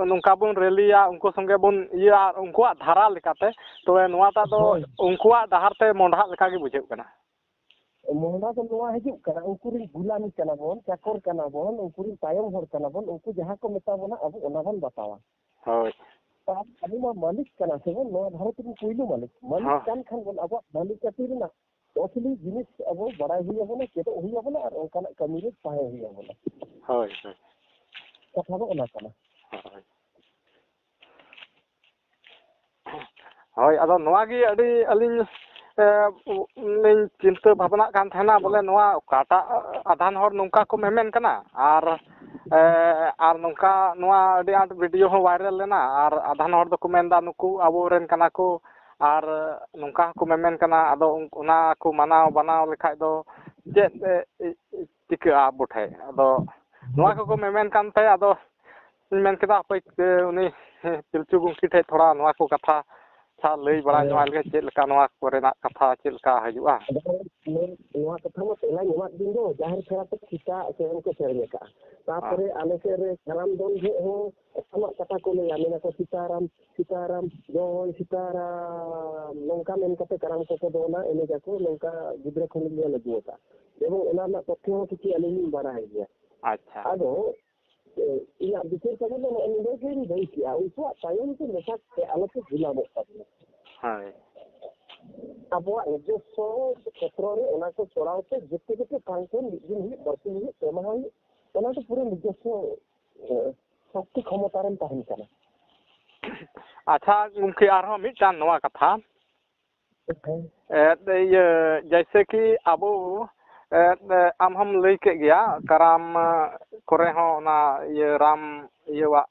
ᱱᱚᱝᱠᱟ ᱵᱚᱱ ᱨᱮᱞᱤᱭᱟ, ᱩᱱᱠᱩ ᱥᱚᱸᱜᱮ ᱵᱚᱱ ᱤᱭᱟᱹᱜᱼᱟ, ᱩᱱᱠᱩᱣᱟᱜ ᱫᱷᱟᱨᱟ ᱞᱮᱠᱟᱛᱮ, ᱛᱚᱵᱮ ᱱᱚᱣᱟᱴᱟᱜ ᱫᱚ ᱦᱳᱭ᱾ ᱩᱱᱠᱩᱣᱟᱜ ᱰᱟᱦᱟᱨ ᱛᱮ ᱢᱚᱸᱰᱷᱟᱜ ᱞᱮᱠᱟ ᱜᱮ ᱵᱩᱡᱷᱟᱹᱜ ᱠᱟᱱᱟ᱾ ᱢᱚᱦᱰᱟ ᱫᱚ ᱱᱚᱣᱟ ᱦᱤᱡᱩᱜ ᱠᱟᱱᱟ, ᱩᱱᱠᱩ ᱨᱤᱱ ᱜᱩᱞᱟᱢᱤ ᱠᱟᱱᱟ ᱵᱚᱱ, ᱪᱟᱠᱚᱨ ᱠᱟᱱᱟ ᱵᱚᱱ, ᱩᱱᱠᱩ ᱨᱤᱱ ᱛᱟᱭᱚᱢ ᱦᱚᱲ ᱠᱟᱱᱟ ᱵᱚᱱ, ᱩᱱᱠᱩ ᱡᱟᱦᱟᱸ ᱠᱚ ᱢᱮᱛᱟ ᱵᱚᱱᱟ ᱟᱵᱚ ᱚᱱᱟ ᱵᱚᱱ ᱵᱟᱛᱟᱣᱟ᱾ ᱦᱳᱭ᱾ ᱟᱨ ᱟᱵᱚ ᱢᱟ ᱢᱟᱹᱞᱤᱠ ᱠᱟᱱᱟ ᱥᱮ ᱵᱚᱱ, ᱱᱚᱣᱟ ᱵᱷᱟᱨᱚᱛ ᱨᱤᱱ ᱯᱩᱭᱞᱩ ᱢᱟᱹᱞᱤᱠ᱾ ᱢᱟᱹᱞᱤᱠ ᱦᱚᱸ᱾ ᱠᱟᱱ ᱠᱷᱟᱱ ᱵᱚᱱ ᱟᱵᱚᱣᱟᱜ ᱢᱟᱹᱞᱤᱠ ᱡᱟᱹᱛᱤ ᱨᱮᱱᱟᱜ ᱚᱥᱞᱤ ᱡᱤᱱᱤᱥ ᱟᱵᱚ ᱵᱟᱲᱟᱭ ᱦᱩᱭ ᱟᱵᱚᱱᱟ, ᱪᱮᱫᱚᱜ ᱦᱩᱭ ᱟᱵᱚᱱᱟ ᱟᱨ ᱚᱱᱠᱟᱱᱟᱜ ᱠᱟᱹᱢᱤ ᱨᱮ ᱛᱟᱦᱮᱸ ᱦᱩᱭ ᱟᱵᱚᱱᱟ᱾ ᱦᱳᱭ, ᱦᱳᱭ᱾ ᱠᱟᱛᱷᱟ ᱫᱚ ᱚᱱᱟ ᱠᱟᱱᱟ᱾ ᱦᱳᱭ᱾ ᱦᱳᱭ, ᱟᱫᱚ ᱱᱚᱣᱟ ᱜᱮ ᱟᱹᱰᱤ ᱟᱹᱞᱤᱧ, ᱮ, ᱞᱤᱧ ᱪᱤᱱᱛᱟᱹ ᱵᱷᱟᱵᱽᱱᱟᱜ ᱠᱟᱱ ᱛᱟᱦᱮᱱᱟ, ᱵᱚᱞᱮ ᱱᱚᱣᱟ ᱚᱠᱟᱴᱟᱜ ᱟᱫᱷᱟᱱ ᱦᱚᱲ ᱱᱚᱝᱠᱟ ᱠᱚ ᱢᱮᱢᱮᱱ ᱠᱟᱱᱟ, ᱟᱨ, ᱮ, ᱟᱨ ᱱᱚᱝᱠᱟ ᱱᱚᱣᱟ ᱟᱹᱰᱤ ᱟᱸᱴ video ᱦᱚᱸ viral ᱞᱮᱱᱟ, ᱟᱨ ᱟᱫᱷᱟᱱ ᱦᱚᱲ ᱫᱚᱠᱚ ᱢᱮᱱᱫᱟ ᱱᱩᱠᱩ ᱟᱵᱚᱨᱮᱱ ᱠᱟᱱᱟ ᱠᱚ, ᱟᱨ ᱱᱚᱝᱠᱟ ᱦᱚᱸᱠᱚ ᱢᱮᱢᱮᱱ ᱠᱟᱱᱟ᱾ ᱟᱫᱚ ᱚᱱᱟ ᱠᱚ ᱢᱟᱱᱟᱣ ᱵᱟᱱᱟᱣ ᱞᱮᱠᱷᱟᱡ ᱫᱚ ᱪᱮᱫ, ᱮ, ᱪᱤᱠᱟᱹᱜᱼᱟ ᱟᱵᱚ ᱴᱷᱮᱡ? ᱟᱫᱚ ᱱᱚᱣᱟ ᱠᱚᱠᱚ ᱢᱮᱢᱮᱱ ᱠᱟᱱ ᱛᱮ ᱟᱫᱚ ᱤᱧ ᱢᱮᱱ ᱠᱮᱫᱟ, ᱦᱟᱯᱳᱭ, ᱮ, ᱩᱱᱤ ᱯᱤᱞᱪᱩ ᱜᱚᱢᱠᱮ ᱴᱷᱮᱡ ᱛᱷᱚᱲᱟ ᱱᱚᱣᱟ ᱠᱚ ᱠᱟᱛᱷᱟ ᱟᱪᱪᱷᱟ ᱞᱟᱹᱭ ᱵᱟᱲᱟ ᱦᱮᱸ᱾ ᱧᱚᱜ ᱟᱭ ᱞᱮᱜᱮ, ᱪᱮᱫ ᱞᱮᱠᱟ ᱱᱚᱣᱟ ᱠᱚᱨᱮᱱᱟᱜ ᱠᱟᱛᱷᱟ ᱪᱮᱫ ᱞᱮᱠᱟ ᱦᱤᱡᱩᱜᱼᱟ? ᱟᱫᱚ ᱱᱚᱣᱟ ᱠᱟᱛᱷᱟ ᱢᱟ ᱛᱮᱞᱟᱧ ᱮᱢᱟᱫ ᱵᱤᱱ ᱫᱚ, ᱡᱟᱦᱮᱨ ᱥᱮᱬᱟ ᱛᱮ ᱥᱮᱛᱟᱜ ᱥᱮᱨᱮᱧ ᱠᱚ ᱥᱮᱨᱮᱧ ᱟᱠᱟᱜᱼᱟ᱾ ᱛᱟᱯᱚᱨᱮ ᱦᱮᱸ᱾ ᱟᱞᱮ ᱥᱮᱫ ᱨᱮ ᱠᱟᱨᱟᱢ ᱫᱚᱱ ᱡᱚᱦᱚᱜ ᱦᱚᱸ ᱚᱱᱠᱟᱱᱟᱜ ᱠᱟᱛᱷᱟ ᱠᱚ ᱞᱟᱹᱭᱟ, ᱢᱮᱱᱟ ᱠᱚ, "ᱥᱤᱛᱟᱨᱟᱢ, ᱥᱤᱛᱟᱨᱟᱢ, ᱡᱚᱭ ᱥᱤᱛᱟᱨᱟᱢ", ᱱᱚᱝᱠᱟ ᱢᱮᱱ ᱠᱟᱛᱮ ᱠᱟᱨᱟᱢ ᱠᱚᱠᱚ ᱫᱚᱱᱟ, ᱮᱱᱮᱡ ᱟᱠᱚ, ᱱᱚᱝᱠᱟ ᱜᱤᱫᱽᱨᱟᱹ ᱠᱷᱚᱱ ᱜᱮᱞᱮ ᱧᱮᱞ ᱟᱹᱜᱩ ᱟᱠᱟᱫᱼᱟ᱾ ᱮᱵᱚᱝ ᱚᱱᱟ ᱨᱮᱱᱟᱜ ᱛᱚᱛᱛᱷᱚ ᱦᱚᱸ ᱠᱤᱪᱷᱩ ᱟᱹᱞᱤᱧ ᱞᱤᱧ ᱵᱟᱲᱟᱭ ᱜᱮᱭᱟ᱾ ᱟᱪᱪᱷᱟ᱾ ᱟᱫᱚ ᱤᱧᱟᱹᱜ ᱵᱤᱪᱟᱹᱨ ᱠᱟᱛᱷᱟ ᱫᱚ ᱱᱚᱜᱼᱚ ᱱᱚᱰᱮ ᱜᱤᱧ ᱞᱟᱹᱭ ᱠᱮᱜᱼᱟ, ᱩᱱᱠᱩᱣᱟᱜ ᱛᱟᱭᱚᱢ ᱛᱮ ᱢᱮᱥᱟ ᱠᱟᱛᱮ ᱟᱞᱚᱯᱮ ᱜᱩᱞᱟᱢᱚᱜ ᱛᱟᱵᱚᱱᱟ᱾ ᱦᱳᱭ᱾ ᱟᱵᱚᱣᱟᱜ ᱱᱤᱡᱚᱥᱥᱚ ᱠᱷᱮᱛᱨᱚ ᱨᱮ ᱚᱱᱟ ᱠᱚ ᱪᱚᱲᱟᱣ ᱛᱮ ᱡᱮᱛᱮ ᱡᱮᱛᱮ function ᱢᱤᱫ ᱫᱤᱱ ᱦᱩᱭᱩᱜ, ᱵᱟᱨᱥᱤᱧ ᱦᱩᱭᱩᱜ, ᱯᱮ ᱢᱟᱦᱟ ᱦᱩᱭᱩᱜ, ᱚᱱᱟ ᱫᱚ ᱯᱩᱨᱟᱹ ᱱᱤᱡᱚᱥᱥᱚ, ᱮ, ᱥᱚᱠᱛᱤ ᱠᱷᱚᱢᱚᱛᱟ ᱨᱮᱢ ᱛᱟᱦᱮᱱ ᱠᱟᱱᱟ᱾ ᱟᱪᱪᱷᱟ ᱜᱚᱢᱠᱮ, ᱟᱨᱦᱚᱸ ᱢᱤᱫᱴᱟᱝ ᱱᱚᱣᱟ ᱠᱟᱛᱷᱟ, ᱦᱮᱸ᱾ ᱮᱫ, ᱤᱭᱟᱹ, ᱡᱮᱭᱥᱮ ᱠᱤ ᱟᱵᱚ, ᱮᱫ, ᱟᱢ ᱦᱚᱢ ᱞᱟᱹᱭ ᱠᱮᱫ ᱜᱮᱭᱟ, ᱠᱟᱨᱟᱢ ᱠᱚᱨᱮ ᱦᱚᱸ ᱚᱱᱟ ᱤᱭᱟᱹ ᱨᱟᱢ ᱤᱭᱟᱹᱣᱟᱜ,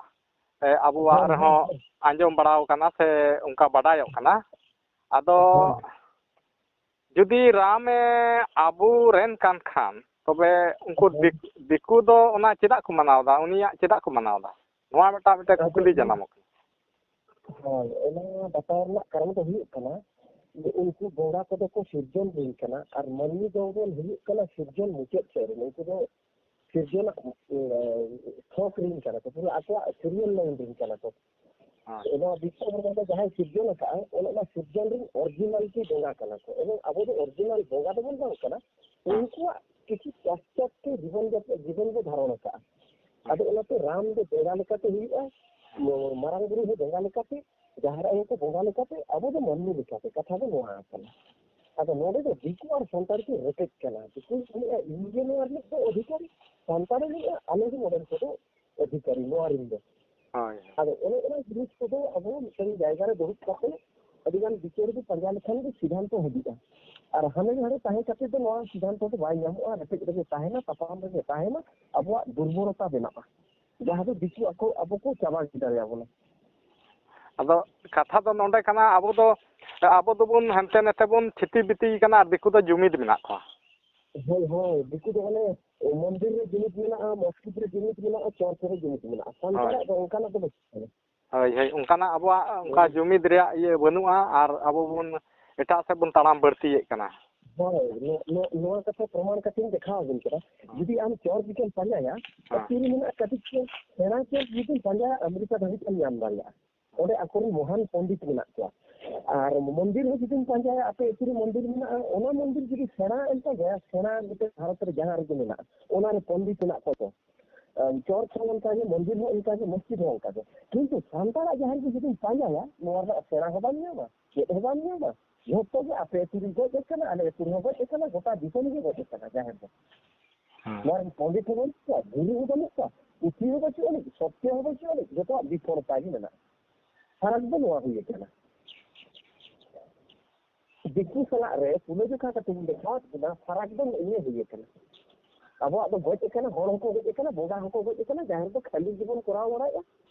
ᱮ, ᱟᱵᱚᱣᱟᱜ ᱦᱮᱸ, ᱦᱮᱸ, ᱨᱮᱦᱚᱸ ᱦᱮᱸ᱾ ᱟᱸᱡᱚᱢ ᱵᱟᱲᱟᱣ ᱠᱟᱱᱟ ᱥᱮ ᱚᱱᱠᱟ ᱵᱟᱰᱟᱭᱚᱜ ᱠᱟᱱᱟ᱾ ᱟᱫᱚ ᱦᱮᱸ᱾ ᱡᱩᱫᱤ ᱨᱟᱢᱮ ᱟᱵᱚᱨᱮᱱ ᱠᱟᱱ ᱠᱷᱟᱱ, ᱛᱚᱵᱮ ᱩᱱᱠᱩ ᱦᱮᱸ᱾ ᱫᱤᱠ-, ᱫᱤᱠᱩ ᱫᱚ ᱚᱱᱟ ᱪᱮᱫᱟᱜ ᱠᱚ ᱢᱟᱱᱟᱣᱫᱟ? ᱩᱱᱤᱭᱟᱜ ᱪᱮᱫᱟᱜ ᱠᱚ ᱢᱟᱱᱟᱣᱫᱟ? ᱱᱚᱣᱟ ᱢᱤᱫᱴᱟᱝ, ᱢᱤᱫᱴᱟᱝ ᱟᱫᱚ ᱠᱩᱠᱞᱤ ᱩᱱ-, ᱡᱟᱱᱟᱢᱚᱜ ᱠᱟᱱᱟ᱾ ᱦᱳᱭ, ᱚᱱᱟ ᱵᱟᱛᱟᱣ ᱨᱮᱱᱟᱜ ᱠᱟᱨᱚᱱ ᱫᱚ ᱦᱩᱭᱩᱜ ᱠᱟᱱᱟ ᱡᱮ ᱩᱱᱠᱩ ᱵᱚᱸᱜᱟ ᱠᱚᱫᱚ ᱠᱚ ᱥᱤᱨᱡᱚᱱ ᱨᱮᱱ ᱠᱟᱱᱟ, ᱟᱨ ᱢᱟᱹᱱᱢᱤ ᱫᱚᱵᱚᱱ ᱦᱩᱭᱩᱜ ᱠᱟᱱᱟ ᱥᱤᱨᱡᱚᱱ ᱢᱩᱪᱟᱹᱫ ᱥᱮᱫ ᱨᱮᱱ᱾ ᱩᱱᱠᱩ ᱫᱚ ᱥᱤᱨᱡᱚᱱᱟᱜ, ᱮ, ᱛᱷᱚᱠ ᱨᱮᱱ ᱠᱟᱱᱟ ᱠᱚ, ᱯᱩᱨᱟᱹ ᱟᱠᱚᱣᱟᱜ serial line ᱨᱮᱱ ᱠᱟᱱᱟ ᱠᱚ᱾ ᱦᱮᱸ᱾ ᱱᱚᱣᱟ ᱵᱤᱥᱥᱚ ᱵᱨᱚᱦᱢᱟᱱᱰ ᱡᱟᱦᱟᱸᱭ ᱥᱤᱨᱡᱚᱱ ᱟᱠᱟᱫᱼᱟᱭ, ᱚᱱᱮ ᱚᱱᱟ ᱥᱤᱨᱡᱚᱱ ᱨᱮᱱ originality ᱵᱚᱸᱜᱟ ᱠᱟᱱᱟ ᱠᱚ᱾ ᱮᱵᱚᱝ ᱟᱵᱚ ᱫᱚ original ᱵᱚᱸᱜᱟ ᱫᱚᱵᱚᱱ ᱵᱟᱝ ᱠᱟᱱᱟ, ᱦᱮᱸ᱾ ᱩᱱᱠᱩᱣᱟᱜ ᱠᱤᱪᱷᱩ ᱯᱟᱥᱪᱟᱛᱛᱚ ᱡᱤᱵᱚᱱ ᱡᱟᱯᱚᱱ, ᱡᱤᱵᱚᱱ ᱵᱚ ᱫᱷᱟᱨᱚᱱ ᱟᱠᱟᱫᱼᱟ᱾ ᱟᱫᱚ ᱚᱱᱟᱛᱮ ᱨᱟᱢ ᱫᱚ ᱵᱚᱸᱜᱟ ᱞᱮᱠᱟᱛᱮ ᱦᱩᱭᱩᱜᱼᱟ, ᱢᱟᱨᱟᱝ ᱵᱩᱨᱩ ᱦᱚᱸ ᱵᱚᱸᱜᱟ ᱞᱮᱠᱟᱛᱮ, ᱡᱟᱦᱮᱨ ᱟᱭᱳ ᱠᱚ ᱵᱚᱸᱜᱟ ᱞᱮᱠᱟᱛᱮ, ᱟᱵᱚ ᱫᱚ ᱢᱟᱹᱱᱢᱤ ᱞᱮᱠᱟᱛᱮ᱾ ᱠᱟᱛᱷᱟ ᱫᱚ ᱱᱚᱣᱟ ᱠᱟᱱᱟ᱾ ᱟᱫᱚ ᱱᱚᱰᱮ ᱫᱚ ᱫᱤᱠᱩ ᱟᱨ ᱥᱟᱱᱛᱟᱲ ᱠᱤᱱ ᱨᱮᱯᱮᱡ ᱠᱟᱱᱟ᱾ ᱫᱤᱠᱩᱭ ᱢᱮᱱᱮᱫᱼᱟ, "ᱤᱧ ᱜᱮ ᱱᱚᱣᱟ ᱨᱤᱱᱤᱡ ᱫᱚ ᱚᱫᱷᱤᱠᱟᱨᱤ", ᱥᱟᱱᱛᱟᱲᱮ ᱢᱮᱱᱮᱫᱼᱟ, "ᱟᱞᱮ ᱜᱮ ᱱᱚᱰᱮᱱ ᱠᱚᱫᱚ ᱚᱫᱷᱤᱠᱟᱨᱤ, ᱱᱚᱣᱟ ᱨᱤᱱ ᱫᱚ᱾" ᱦᱳᱭ᱾ ᱟᱫᱚ ᱚᱱᱮ ᱚᱱᱟ ᱡᱤᱱᱤᱥ ᱠᱚᱫᱚ ᱟᱵᱚ ᱢᱤᱫᱴᱟᱝ ᱡᱟᱭᱜᱟ ᱨᱮ ᱫᱩᱲᱩᱵ ᱠᱟᱛᱮ ᱟᱹᱰᱤᱜᱟᱱ ᱵᱤᱪᱟᱹᱨ ᱵᱚ ᱯᱟᱸᱡᱟ ᱞᱮᱠᱷᱟᱱ ᱜᱮ ᱥᱤᱫᱷᱟᱱᱛᱚ ᱦᱤᱡᱩᱜᱼᱟ᱾ ᱟᱨ ᱦᱟᱱᱮ ᱱᱟᱰᱮ ᱛᱟᱦᱮᱸ ᱠᱟᱛᱮ ᱫᱚ ᱱᱚᱣᱟ ᱥᱤᱫᱷᱟᱱᱛᱚ ᱫᱚ ᱵᱟᱭ ᱧᱟᱢᱚᱜᱼᱟ, ᱨᱮᱯᱮᱡ ᱨᱮᱜᱮ ᱛᱟᱦᱮᱱᱟ, ᱛᱟᱯᱟᱢ ᱨᱮᱜᱮ ᱛᱟᱦᱮᱱᱟ, ᱟᱵᱚᱣᱟᱜ ᱫᱩᱨᱵᱚᱞᱚᱛᱟ ᱵᱮᱱᱟᱜᱼᱟ, ᱡᱟᱦᱟᱸ ᱫᱚ ᱫᱤᱠᱩ ᱟᱠᱚ ᱟᱵᱚ ᱠᱚ ᱪᱟᱵᱟ ᱜᱤᱰᱤ ᱫᱟᱲᱮᱭᱟᱵᱚᱱᱟ᱾ ᱟᱫᱚ ᱠᱟᱛᱷᱟ ᱫᱚ ᱱᱚᱰᱮ ᱠᱟᱱᱟ, ᱟᱵᱚ ᱫᱚ, ᱟᱵᱚ ᱫᱚᱵᱚᱱ ᱦᱟᱱᱛᱮ ᱱᱟᱛᱮ ᱵᱚᱱ ᱪᱷᱤᱛᱤ ᱵᱤᱛᱤ ᱠᱟᱱᱟ ᱟᱨ ᱫᱤᱠᱩ ᱫᱚ ᱡᱩᱢᱤᱫ ᱢᱮᱱᱟᱜ ᱠᱚᱣᱟ᱾ ᱦᱳᱭ, ᱦᱳᱭ, ᱫᱤᱠᱩ ᱫᱚ ᱢᱟᱱᱮ ᱢᱚᱱᱫᱤᱨ ᱨᱮ ᱡᱩᱢᱤᱫ ᱢᱮᱱᱟᱜᱼᱟ, ᱢᱚᱥᱡᱤᱫ ᱨᱮ ᱡᱩᱢᱤᱫ ᱢᱮᱱᱟᱜᱼᱟ, ᱪᱚᱨᱪ ᱨᱮ ᱡᱩᱢᱤᱫ ᱢᱮᱱᱟᱜᱼᱟ᱾ ᱥᱟᱱᱛᱟᱲᱟᱜ ᱦᱳᱭ᱾ ᱫᱚ ᱚᱱᱠᱟᱱᱟᱜ ᱫᱚ ᱵᱟᱹᱪᱩᱜ ᱛᱟᱵᱚᱱᱟ᱾ ᱦᱳᱭ, ᱦᱳᱭ, ᱚᱱᱠᱟᱱᱟᱜ ᱟᱵᱚᱣᱟᱜ ᱚᱱᱠᱟ ᱦᱳᱭ᱾ ᱡᱩᱢᱤᱫ ᱨᱮᱭᱟᱜ ᱤᱭᱟᱹ ᱵᱟᱹᱱᱩᱜᱼᱟ ᱟᱨ ᱟᱵᱚ ᱵᱚᱱ ᱮᱴᱟᱜ ᱥᱮᱫ ᱵᱚᱱ ᱛᱟᱲᱟᱢ ᱵᱟᱹᱲᱛᱤᱭᱮᱫ ᱠᱟᱱᱟ᱾ ᱦᱳᱭ, ᱱᱚ-, ᱱᱚ-, ᱱᱚᱣᱟ ᱠᱟᱛᱷᱟ ᱯᱨᱚᱢᱟᱱ ᱠᱟᱛᱮᱧ ᱫᱮᱠᱷᱟᱣ ᱟᱵᱤᱱ ᱠᱟᱱᱟ᱾ ᱦᱮᱸ᱾ ᱡᱩᱫᱤ ᱟᱢ ᱪᱚᱨᱪ ᱡᱩᱫᱤᱢ ᱯᱟᱸᱡᱟᱭᱟ, ᱦᱮᱸ᱾ ᱛᱤᱨᱮ ᱢᱮᱱᱟᱜᱼᱟ ᱠᱟᱹᱴᱤᱡ ᱪᱚᱨᱪ, ᱥᱮᱬᱟ ᱪᱚᱨᱪ ᱡᱩᱫᱤᱢ ᱯᱟᱸᱡᱟᱭᱟ, ᱟᱢᱮᱨᱤᱠᱟ ᱫᱷᱟᱹᱵᱤᱡ ᱮᱢ ᱧᱟᱢ ᱫᱟᱲᱮᱭᱟᱜᱼᱟ᱾ ᱚᱸᱰᱮ ᱟᱠᱚᱨᱮᱱ ᱢᱚᱦᱟᱱ ᱯᱚᱱᱰᱤᱛ ᱢᱮᱱᱟᱜ ᱠᱚᱣᱟ᱾ ᱟᱨ ᱢᱚᱱᱫᱤᱨ ᱦᱚᱸ ᱡᱩᱫᱤᱢ ᱯᱟᱸᱡᱟᱭᱟ, ᱟᱯᱮ ᱟᱹᱛᱩ ᱨᱮ ᱢᱚᱱᱫᱤᱨ ᱢᱮᱱᱟᱜᱼᱟ, ᱚᱱᱟ ᱢᱚᱱᱫᱤᱨ ᱡᱩᱫᱤ ᱥᱮᱬᱟ ᱮᱱ ᱛᱟᱭᱟ, ᱥᱮᱬᱟ ᱢᱤᱫᱴᱮᱱ ᱵᱷᱟᱨᱚᱛ ᱨᱮ ᱡᱟᱦᱟᱸ ᱨᱮᱜᱮ ᱢᱮᱱᱟᱜᱼᱟ, ᱚᱱᱟ ᱨᱮ ᱯᱚᱱᱰᱤᱛ ᱢᱮᱱᱟᱜ ᱠᱚᱣᱟ ᱛᱚ᱾ ᱟᱢ ᱪᱚᱨᱪ ᱦᱚᱸ ᱚᱱᱠᱟ ᱜᱮ, ᱢᱚᱱᱫᱤᱨ ᱦᱚᱸ ᱚᱱᱠᱟ ᱜᱮ, ᱢᱚᱥᱡᱤᱫ ᱦᱚᱸ ᱚᱱᱠᱟ ᱜᱮ᱾ ᱠᱤᱱᱛᱩ ᱥᱟᱱᱛᱟᱲᱟᱜ ᱡᱟᱦᱮᱨ ᱜᱮ ᱡᱩᱫᱤᱢ ᱯᱟᱸᱡᱟᱭᱟ, ᱱᱚᱣᱟ ᱨᱮᱱᱟᱜ ᱥᱮᱬᱟ ᱦᱚᱸ ᱵᱟᱢ ᱧᱟᱢᱟ, ᱪᱮᱫ ᱦᱚᱸ ᱵᱟᱢ ᱧᱟᱢᱟ᱾ ᱡᱷᱚᱛᱚ ᱜᱮ ᱟᱯᱮ ᱟᱹᱛᱩ ᱨᱮ ᱜᱚᱡ ᱟᱠᱟᱱᱟ, ᱟᱞᱮ ᱟᱹᱛᱩ ᱨᱮᱦᱚᱸ ᱜᱚᱡ ᱟᱠᱟᱱᱟ, ᱜᱚᱴᱟ ᱫᱤᱥᱚᱢ ᱜᱮ ᱜᱚᱡ ᱟᱠᱟᱱᱟ ᱡᱟᱦᱮᱨ ᱫᱚ᱾ ᱦᱮᱸ᱾ ᱱᱚᱣᱟ ᱨᱮᱱ ᱯᱚᱱᱰᱤᱛ ᱦᱚᱸ ᱵᱟᱹᱱᱩᱜ ᱠᱚᱣᱟ, ᱜᱩᱨᱩ ᱦᱚᱸ ᱵᱟᱹᱱᱩᱜ ᱠᱚᱣᱟ, ᱯᱩᱛᱷᱤ ᱦᱚᱸ ᱵᱟᱹᱪᱩᱜ ᱟᱹᱱᱤᱡ, ᱡᱚᱛᱚᱣᱟᱜ ᱵᱤᱯᱷᱚᱲᱛᱟ ᱜᱮ ᱢᱮᱱᱟᱜᱼᱟ᱾ ᱯᱷᱟᱨᱟᱠ ᱫᱚ ᱱᱚᱣᱟ ᱦᱩᱭ ᱟᱠᱟᱱᱟ᱾ ᱫᱤᱠᱩ ᱥᱟᱞᱟᱜ ᱨᱮ ᱛᱩᱞᱟᱹᱡᱚᱠᱷᱟ ᱠᱟᱛᱮ ᱵᱚᱱ ᱫᱮᱠᱷᱟᱣᱟᱫ ᱵᱚᱱᱟ, ᱯᱷᱟᱨᱟᱠ ᱫᱚ ᱱᱤᱭᱟᱹ ᱦᱩᱭ ᱟᱠᱟᱱᱟ᱾ ᱟᱵᱚᱣᱟᱜ ᱫᱚ ᱜᱚᱡ ᱟᱠᱟᱱᱟ, ᱦᱚᱲ ᱦᱚᱸᱠᱚ ᱜᱚᱡ ᱟᱠᱟᱱᱟ, ᱵᱚᱸᱜᱟ ᱦᱚᱸᱠᱚ ᱜᱚᱡ ᱟᱠᱟᱱᱟ, ᱡᱟᱦᱮᱨ ᱫᱚ ᱠᱷᱟᱹᱞᱤ ᱜᱮᱵᱚᱱ ᱠᱚᱨᱟᱣ ᱵᱟᱲᱟᱭᱮᱫᱼᱟ᱾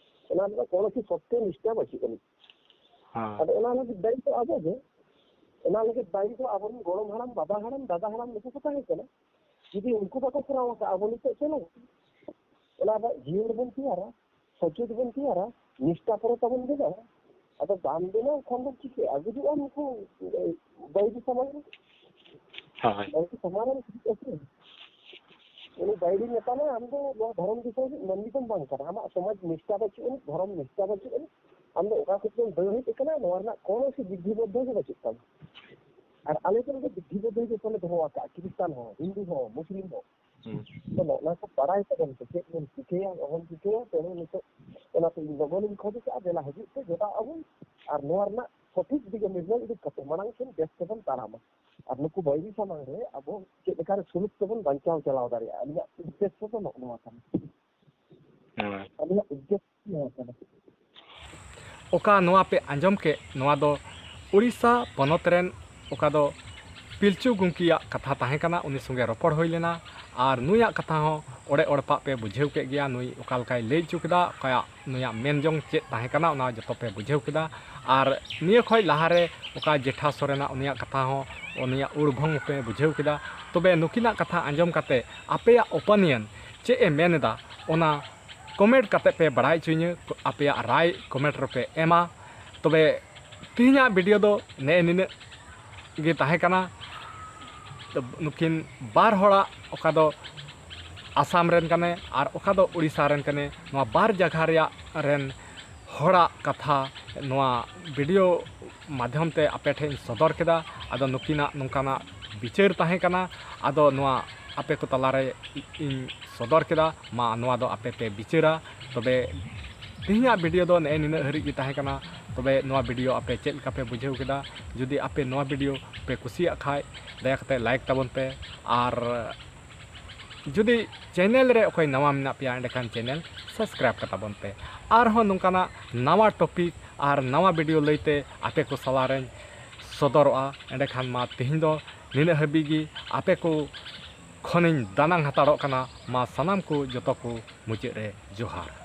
ᱚᱱᱟ ᱨᱮᱫᱚ ᱠᱳᱱᱳ ᱥᱚᱛᱭᱚ ᱱᱤᱥᱴᱷᱟ ᱵᱟᱹᱪᱩᱜ ᱟᱹᱱᱤᱡ᱾ ᱦᱮᱸ᱾ ᱟᱫᱚ ᱚᱱᱟ ᱞᱟᱹᱜᱤᱫ ᱫᱟᱭᱤᱛᱛᱚ ᱟᱵᱚ ᱜᱮ, ᱚᱱᱟ ᱞᱟᱹᱜᱤᱫ ᱫᱟᱭᱤᱛᱛᱚ ᱟᱵᱚᱨᱮᱱ ᱜᱚᱲᱚᱢ ᱦᱟᱲᱟᱢ, ᱵᱟᱵᱟ ᱦᱟᱲᱟᱢ, ᱫᱟᱫᱟ ᱦᱟᱲᱟᱢ ᱱᱩᱠᱩ ᱠᱚ ᱛᱟᱦᱮᱸ ᱠᱟᱱᱟ᱾ ᱡᱩᱫᱤ ᱩᱱᱠᱩ ᱵᱟᱠᱚ ᱠᱚᱨᱟᱣ ᱟᱠᱟᱫᱼᱟ, ᱟᱵᱚ ᱱᱤᱛᱚᱜ ᱪᱮᱫ ᱦᱚᱸ ᱵᱟᱝ᱾ ᱚᱱᱟ ᱨᱮᱱᱟᱜ ᱡᱤᱭᱚᱱ ᱵᱚᱱ ᱛᱮᱭᱟᱨᱟ, ᱥᱚᱪᱮᱛ ᱵᱚᱱ ᱛᱮᱭᱟᱨᱟ, ᱱᱤᱥᱴᱷᱟ ᱯᱚᱨᱮ ᱛᱟᱵᱚᱱ ᱵᱮᱱᱟᱣᱟ᱾ ᱟᱫᱚ ᱵᱟᱢ ᱵᱮᱱᱟᱣ ᱠᱷᱟᱱ ᱫᱚ ᱪᱤᱠᱟᱹᱜᱼᱟ? ᱜᱩᱡᱩᱜᱼᱟᱢ ᱱᱩᱠᱩ, ᱮ, ᱵᱟᱹᱭᱨᱤ ᱥᱟᱢᱟᱝ ᱨᱮ᱾ ᱦᱳᱭ᱾ ᱵᱟᱹᱭᱨᱤ ᱥᱟᱢᱟᱝ ᱨᱮᱢ ᱜᱩᱡᱩᱜᱼᱟ ᱥᱮ? ᱩᱱᱤ ᱵᱟᱹᱭᱨᱤ ᱢᱮᱛᱟᱢᱟ, ᱟᱢ ᱫᱚ ᱱᱚᱣᱟ ᱫᱷᱚᱨᱚᱢ ᱫᱤᱥᱚᱢ ᱨᱤᱱ ᱢᱟᱹᱱᱢᱤ ᱫᱚᱢ ᱵᱟᱝ ᱠᱟᱱᱟ, ᱟᱢᱟᱜ ᱥᱚᱢᱟᱡᱽ ᱱᱤᱥᱴᱷᱟ ᱵᱟᱹᱪᱩᱜ ᱟᱹᱱᱤᱡ, ᱫᱷᱚᱨᱚᱢ ᱱᱤᱥᱴᱷᱟ ᱵᱟᱹᱪᱩᱜ ᱟᱹᱱᱤᱡ, ᱟᱢ ᱫᱚ ᱚᱠᱟ ᱠᱷᱚᱱ ᱪᱚᱢ ᱫᱟᱹᱲ ᱦᱮᱡ ᱟᱠᱟᱱᱟ, ᱱᱚᱣᱟ ᱨᱮᱱᱟᱜ ᱠᱳᱱᱳ ᱥᱮ ᱵᱤᱫᱷᱤ ᱵᱚᱫᱽᱫᱷᱚ ᱜᱮ ᱵᱟᱹᱪᱩᱜ ᱛᱟᱢᱟ᱾ ᱟᱨ ᱟᱞᱮ ᱫᱚ ᱱᱚᱰᱮ ᱵᱤᱫᱷᱤ ᱵᱚᱫᱽᱫᱷᱚ ᱜᱮ ᱡᱚᱛᱚᱞᱮ ᱫᱚᱦᱚ ᱟᱠᱟᱫᱼᱟ, ᱠᱷᱨᱤᱥᱴᱟᱱ ᱦᱚᱸ, ᱦᱤᱱᱫᱩ ᱦᱚᱸ, ᱢᱩᱥᱞᱤᱢ ᱦᱚᱸ᱾ ᱦᱩᱸ᱾ ᱛᱚ ᱱᱚᱜᱼᱚ ᱱᱚᱣᱟ ᱠᱚ ᱵᱟᱲᱟᱭ ᱛᱟᱵᱚᱱ ᱯᱮ, ᱪᱮᱫ ᱵᱚᱱ ᱪᱤᱠᱟᱹᱭᱟ, ᱵᱟᱵᱚᱱ ᱪᱤᱠᱟᱹᱭᱟ, ᱛᱮᱦᱮᱧ ᱱᱤᱛᱚᱜ ᱚᱱᱟᱛᱮ ᱤᱧ ᱞᱚᱜᱚᱱᱤᱧ ᱠᱷᱚᱡ ᱟᱠᱟᱫᱼᱟ, ᱫᱮᱞᱟ ᱦᱤᱡᱩᱜ ᱯᱮ, ᱡᱚᱴᱟᱜ ᱟᱵᱚᱱ, ᱟᱨ ᱱᱚᱣᱟ ᱨᱮᱱᱟᱜ ᱥᱚᱴᱷᱤᱠ ᱫᱤᱠᱮ ᱱᱤᱨᱱᱚᱭ ᱩᱰᱩᱠ ᱠᱟᱛᱮ ᱢᱟᱲᱟᱝ ᱥᱮᱱ ᱵᱮᱥ ᱛᱮᱵᱚᱱ ᱛᱟᱲᱟᱢᱟ᱾ ᱟᱨ ᱱᱩᱠᱩ ᱵᱟᱹᱭᱨᱤ ᱥᱟᱢᱟᱝ ᱨᱮ ᱟᱵᱚ ᱪᱮᱫ ᱞᱮᱠᱟᱨᱮ ᱥᱩᱞᱩᱠ ᱛᱮᱵᱚᱱ ᱵᱟᱧᱪᱟᱣ ᱪᱟᱞᱟᱣ ᱫᱟᱲᱮᱭᱟᱜᱼᱟ, ᱟᱹᱞᱤᱧᱟᱜ ᱩᱫᱽᱫᱮᱥᱥᱚ ᱫᱚ ᱱᱚᱜᱼᱚ ᱱᱚᱣᱟ ᱠᱟᱱᱟ᱾ ᱦᱳᱭ᱾ ᱟᱹᱞᱤᱧᱟᱜ ᱩᱫᱽᱫᱮᱥᱥᱚ ᱱᱚᱣᱟ ᱠᱟᱱᱟ᱾ ᱚᱠᱟ ᱱᱚᱣᱟ ᱯᱮ ᱟᱸᱡᱚᱢ ᱠᱮᱫ, ᱱᱚᱣᱟ ᱫᱚ ᱩᱲᱤᱥᱥᱟ ᱯᱚᱱᱚᱛ ᱨᱮᱱ, ᱚᱠᱟ ᱫᱚ ᱯᱤᱞᱪᱩ ᱜᱚᱢᱠᱮᱭᱟᱜ ᱠᱟᱛᱷᱟ ᱛᱟᱦᱮᱸ ᱠᱟᱱᱟ, ᱩᱱᱤ ᱥᱚᱸᱜᱮ ᱨᱚᱯᱚᱲ ᱦᱩᱭ ᱞᱮᱱᱟ᱾ ᱟᱨ ᱱᱩᱭᱟᱜ ᱠᱟᱛᱷᱟ ᱦᱚᱸ ᱚᱲᱮ ᱚᱲᱯᱟᱜ ᱯᱮ ᱵᱩᱡᱷᱟᱹᱣ ᱠᱮᱫ ᱜᱮᱭᱟ, ᱱᱩᱭ ᱚᱠᱟ ᱞᱮᱠᱟᱭ ᱞᱟᱹᱭ ᱦᱚᱪᱚ ᱠᱮᱫᱟ, ᱚᱠᱟᱭᱟᱜ ᱱᱩᱭᱟᱜ ᱢᱮᱱ ᱡᱚᱝ ᱪᱮᱫ ᱛᱟᱦᱮᱸ ᱠᱟᱱᱟ, ᱚᱱᱟ ᱡᱚᱛᱚ ᱯᱮ ᱵᱩᱡᱷᱟᱹᱣ ᱠᱮᱫᱟ᱾ ᱟᱨ ᱱᱤᱭᱟᱹ ᱠᱷᱚᱱ ᱞᱟᱦᱟᱨᱮ ᱚᱠᱟ ᱡᱮᱴᱷᱟ ᱥᱚᱨᱮᱱᱟᱜ, ᱩᱱᱤᱭᱟᱜ ᱠᱟᱛᱷᱟ ᱦᱚᱸ, ᱩᱱᱤᱭᱟᱜ ᱩᱲᱵᱷᱚᱝ ᱯᱮ ᱵᱩᱡᱷᱟᱹᱣ ᱠᱮᱫᱟ᱾ ᱛᱚᱵᱮ ᱱᱩᱠᱤᱱᱟᱜ ᱠᱟᱛᱷᱟ ᱟᱸᱡᱚᱢ ᱠᱟᱛᱮ ᱟᱯᱮᱭᱟᱜ opinion ᱪᱮᱫ ᱮ ᱢᱮᱱ ᱮᱫᱟ, ᱚᱱᱟ comment ᱠᱟᱛᱮ ᱯᱮ ᱵᱟᱲᱟᱭ ᱦᱚᱪᱚᱧᱟ, ᱟᱯᱮᱭᱟᱜ ᱨᱟᱭ comment ᱨᱮᱯᱮ ᱮᱢᱟ᱾ ᱛᱚᱵᱮ ᱛᱮᱦᱮᱧᱟᱜ video ᱫᱚ ᱱᱮᱜᱼᱮ ᱱᱤᱱᱟᱹᱜ ᱜᱮ ᱛᱟᱦᱮᱸ ᱠᱟᱱᱟ᱾ ᱛᱚ ᱱᱩᱠᱤᱱ ᱵᱟᱨ ᱦᱚᱲᱟᱜ, ᱚᱠᱟ ᱫᱚ ᱟᱥᱟᱢ ᱨᱮᱱ ᱠᱟᱱᱮ ᱟᱨ ᱚᱠᱟ ᱫᱚ ᱩᱲᱤᱥᱥᱟ ᱨᱮᱱ ᱠᱟᱱᱮ, ᱱᱚᱣᱟ ᱵᱟᱨ ᱡᱟᱭᱜᱟ ᱨᱮᱭᱟᱜ ᱨᱮᱱ ᱦᱚᱲᱟᱜ ᱠᱟᱛᱷᱟ ᱱᱚᱣᱟ video ᱢᱟᱫᱽᱫᱷᱚᱢ ᱛᱮ ᱟᱯᱮ ᱴᱷᱮᱱ ᱤᱧ ᱥᱚᱫᱚᱨ ᱠᱮᱫᱟ᱾ ᱟᱫᱚ ᱱᱩᱠᱤᱱᱟᱜ ᱱᱚᱝᱠᱟᱱᱟᱜ ᱵᱤᱪᱟᱹᱨ ᱛᱟᱦᱮᱸ ᱠᱟᱱᱟ, ᱟᱫᱚ ᱱᱚᱣᱟ ᱟᱯᱮ ᱠᱚ ᱛᱟᱞᱟᱨᱮ ᱤᱧ ᱥᱚᱫᱚᱨ ᱠᱮᱫᱟ᱾ ᱢᱟ ᱱᱚᱣᱟ ᱫᱚ ᱟᱯᱮ ᱯᱮ ᱵᱤᱪᱟᱹᱨᱟ᱾ ᱛᱚᱵᱮ ᱛᱮᱦᱮᱧᱟᱜ video ᱫᱚ ᱱᱮᱜᱼᱮ ᱱᱤᱱᱟᱹᱜ ᱦᱟᱹᱨᱤᱡ ᱜᱮ ᱛᱟᱦᱮᱸ ᱠᱟᱱᱟ᱾ ᱛᱚᱵᱮ ᱱᱚᱣᱟ video ᱟᱯᱮ ᱪᱮᱫ ᱞᱮᱠᱟ ᱯᱮ ᱵᱩᱡᱷᱟᱹᱣ ᱠᱮᱫᱟ? ᱡᱩᱫᱤ ᱟᱯᱮ ᱱᱚᱣᱟ video ᱯᱮ ᱠᱩᱥᱤᱭᱟᱜ ᱠᱷᱟᱡ, ᱫᱟᱭᱟ ᱠᱟᱛᱮ like ᱛᱟᱵᱚᱱ ᱯᱮ᱾ ᱟᱨ ᱡᱩᱫᱤ channel ᱨᱮ ᱚᱠᱚᱭ ᱱᱟᱣᱟ ᱢᱮᱱᱟᱜ ᱯᱮᱭᱟ, ᱮᱸᱰᱮᱠᱷᱟᱱ channel subscribe ᱠᱟᱛᱟ ᱵᱚᱱ ᱯᱮ᱾ ᱟᱨᱦᱚᱸ ᱱᱚᱝᱠᱟᱱᱟᱜ ᱱᱟᱣᱟ topic ᱟᱨ ᱱᱟᱣᱟ video ᱞᱟᱹᱭᱛᱮ ᱟᱯᱮ ᱠᱚ ᱥᱟᱞᱟᱨᱮᱧ ᱥᱚᱫᱚᱨᱚᱜᱼᱟ᱾ ᱮᱸᱰᱮᱠᱷᱟᱱ ᱢᱟ ᱛᱮᱦᱮᱧ ᱫᱚ ᱱᱤᱱᱟᱹᱜ ᱦᱟᱹᱵᱤᱡ ᱜᱮ᱾ ᱟᱯᱮ ᱠᱚ ᱠᱷᱚᱱᱤᱧ ᱫᱟᱱᱟᱝ ᱦᱟᱛᱟᱲᱚᱜ ᱠᱟᱱᱟ᱾ ᱢᱟ ᱥᱟᱱᱟᱢ ᱠᱚ ᱡᱚᱛᱚ ᱠᱚ ᱢᱩᱪᱟᱹᱫ ᱨᱮ ᱡᱚᱦᱟᱨ᱾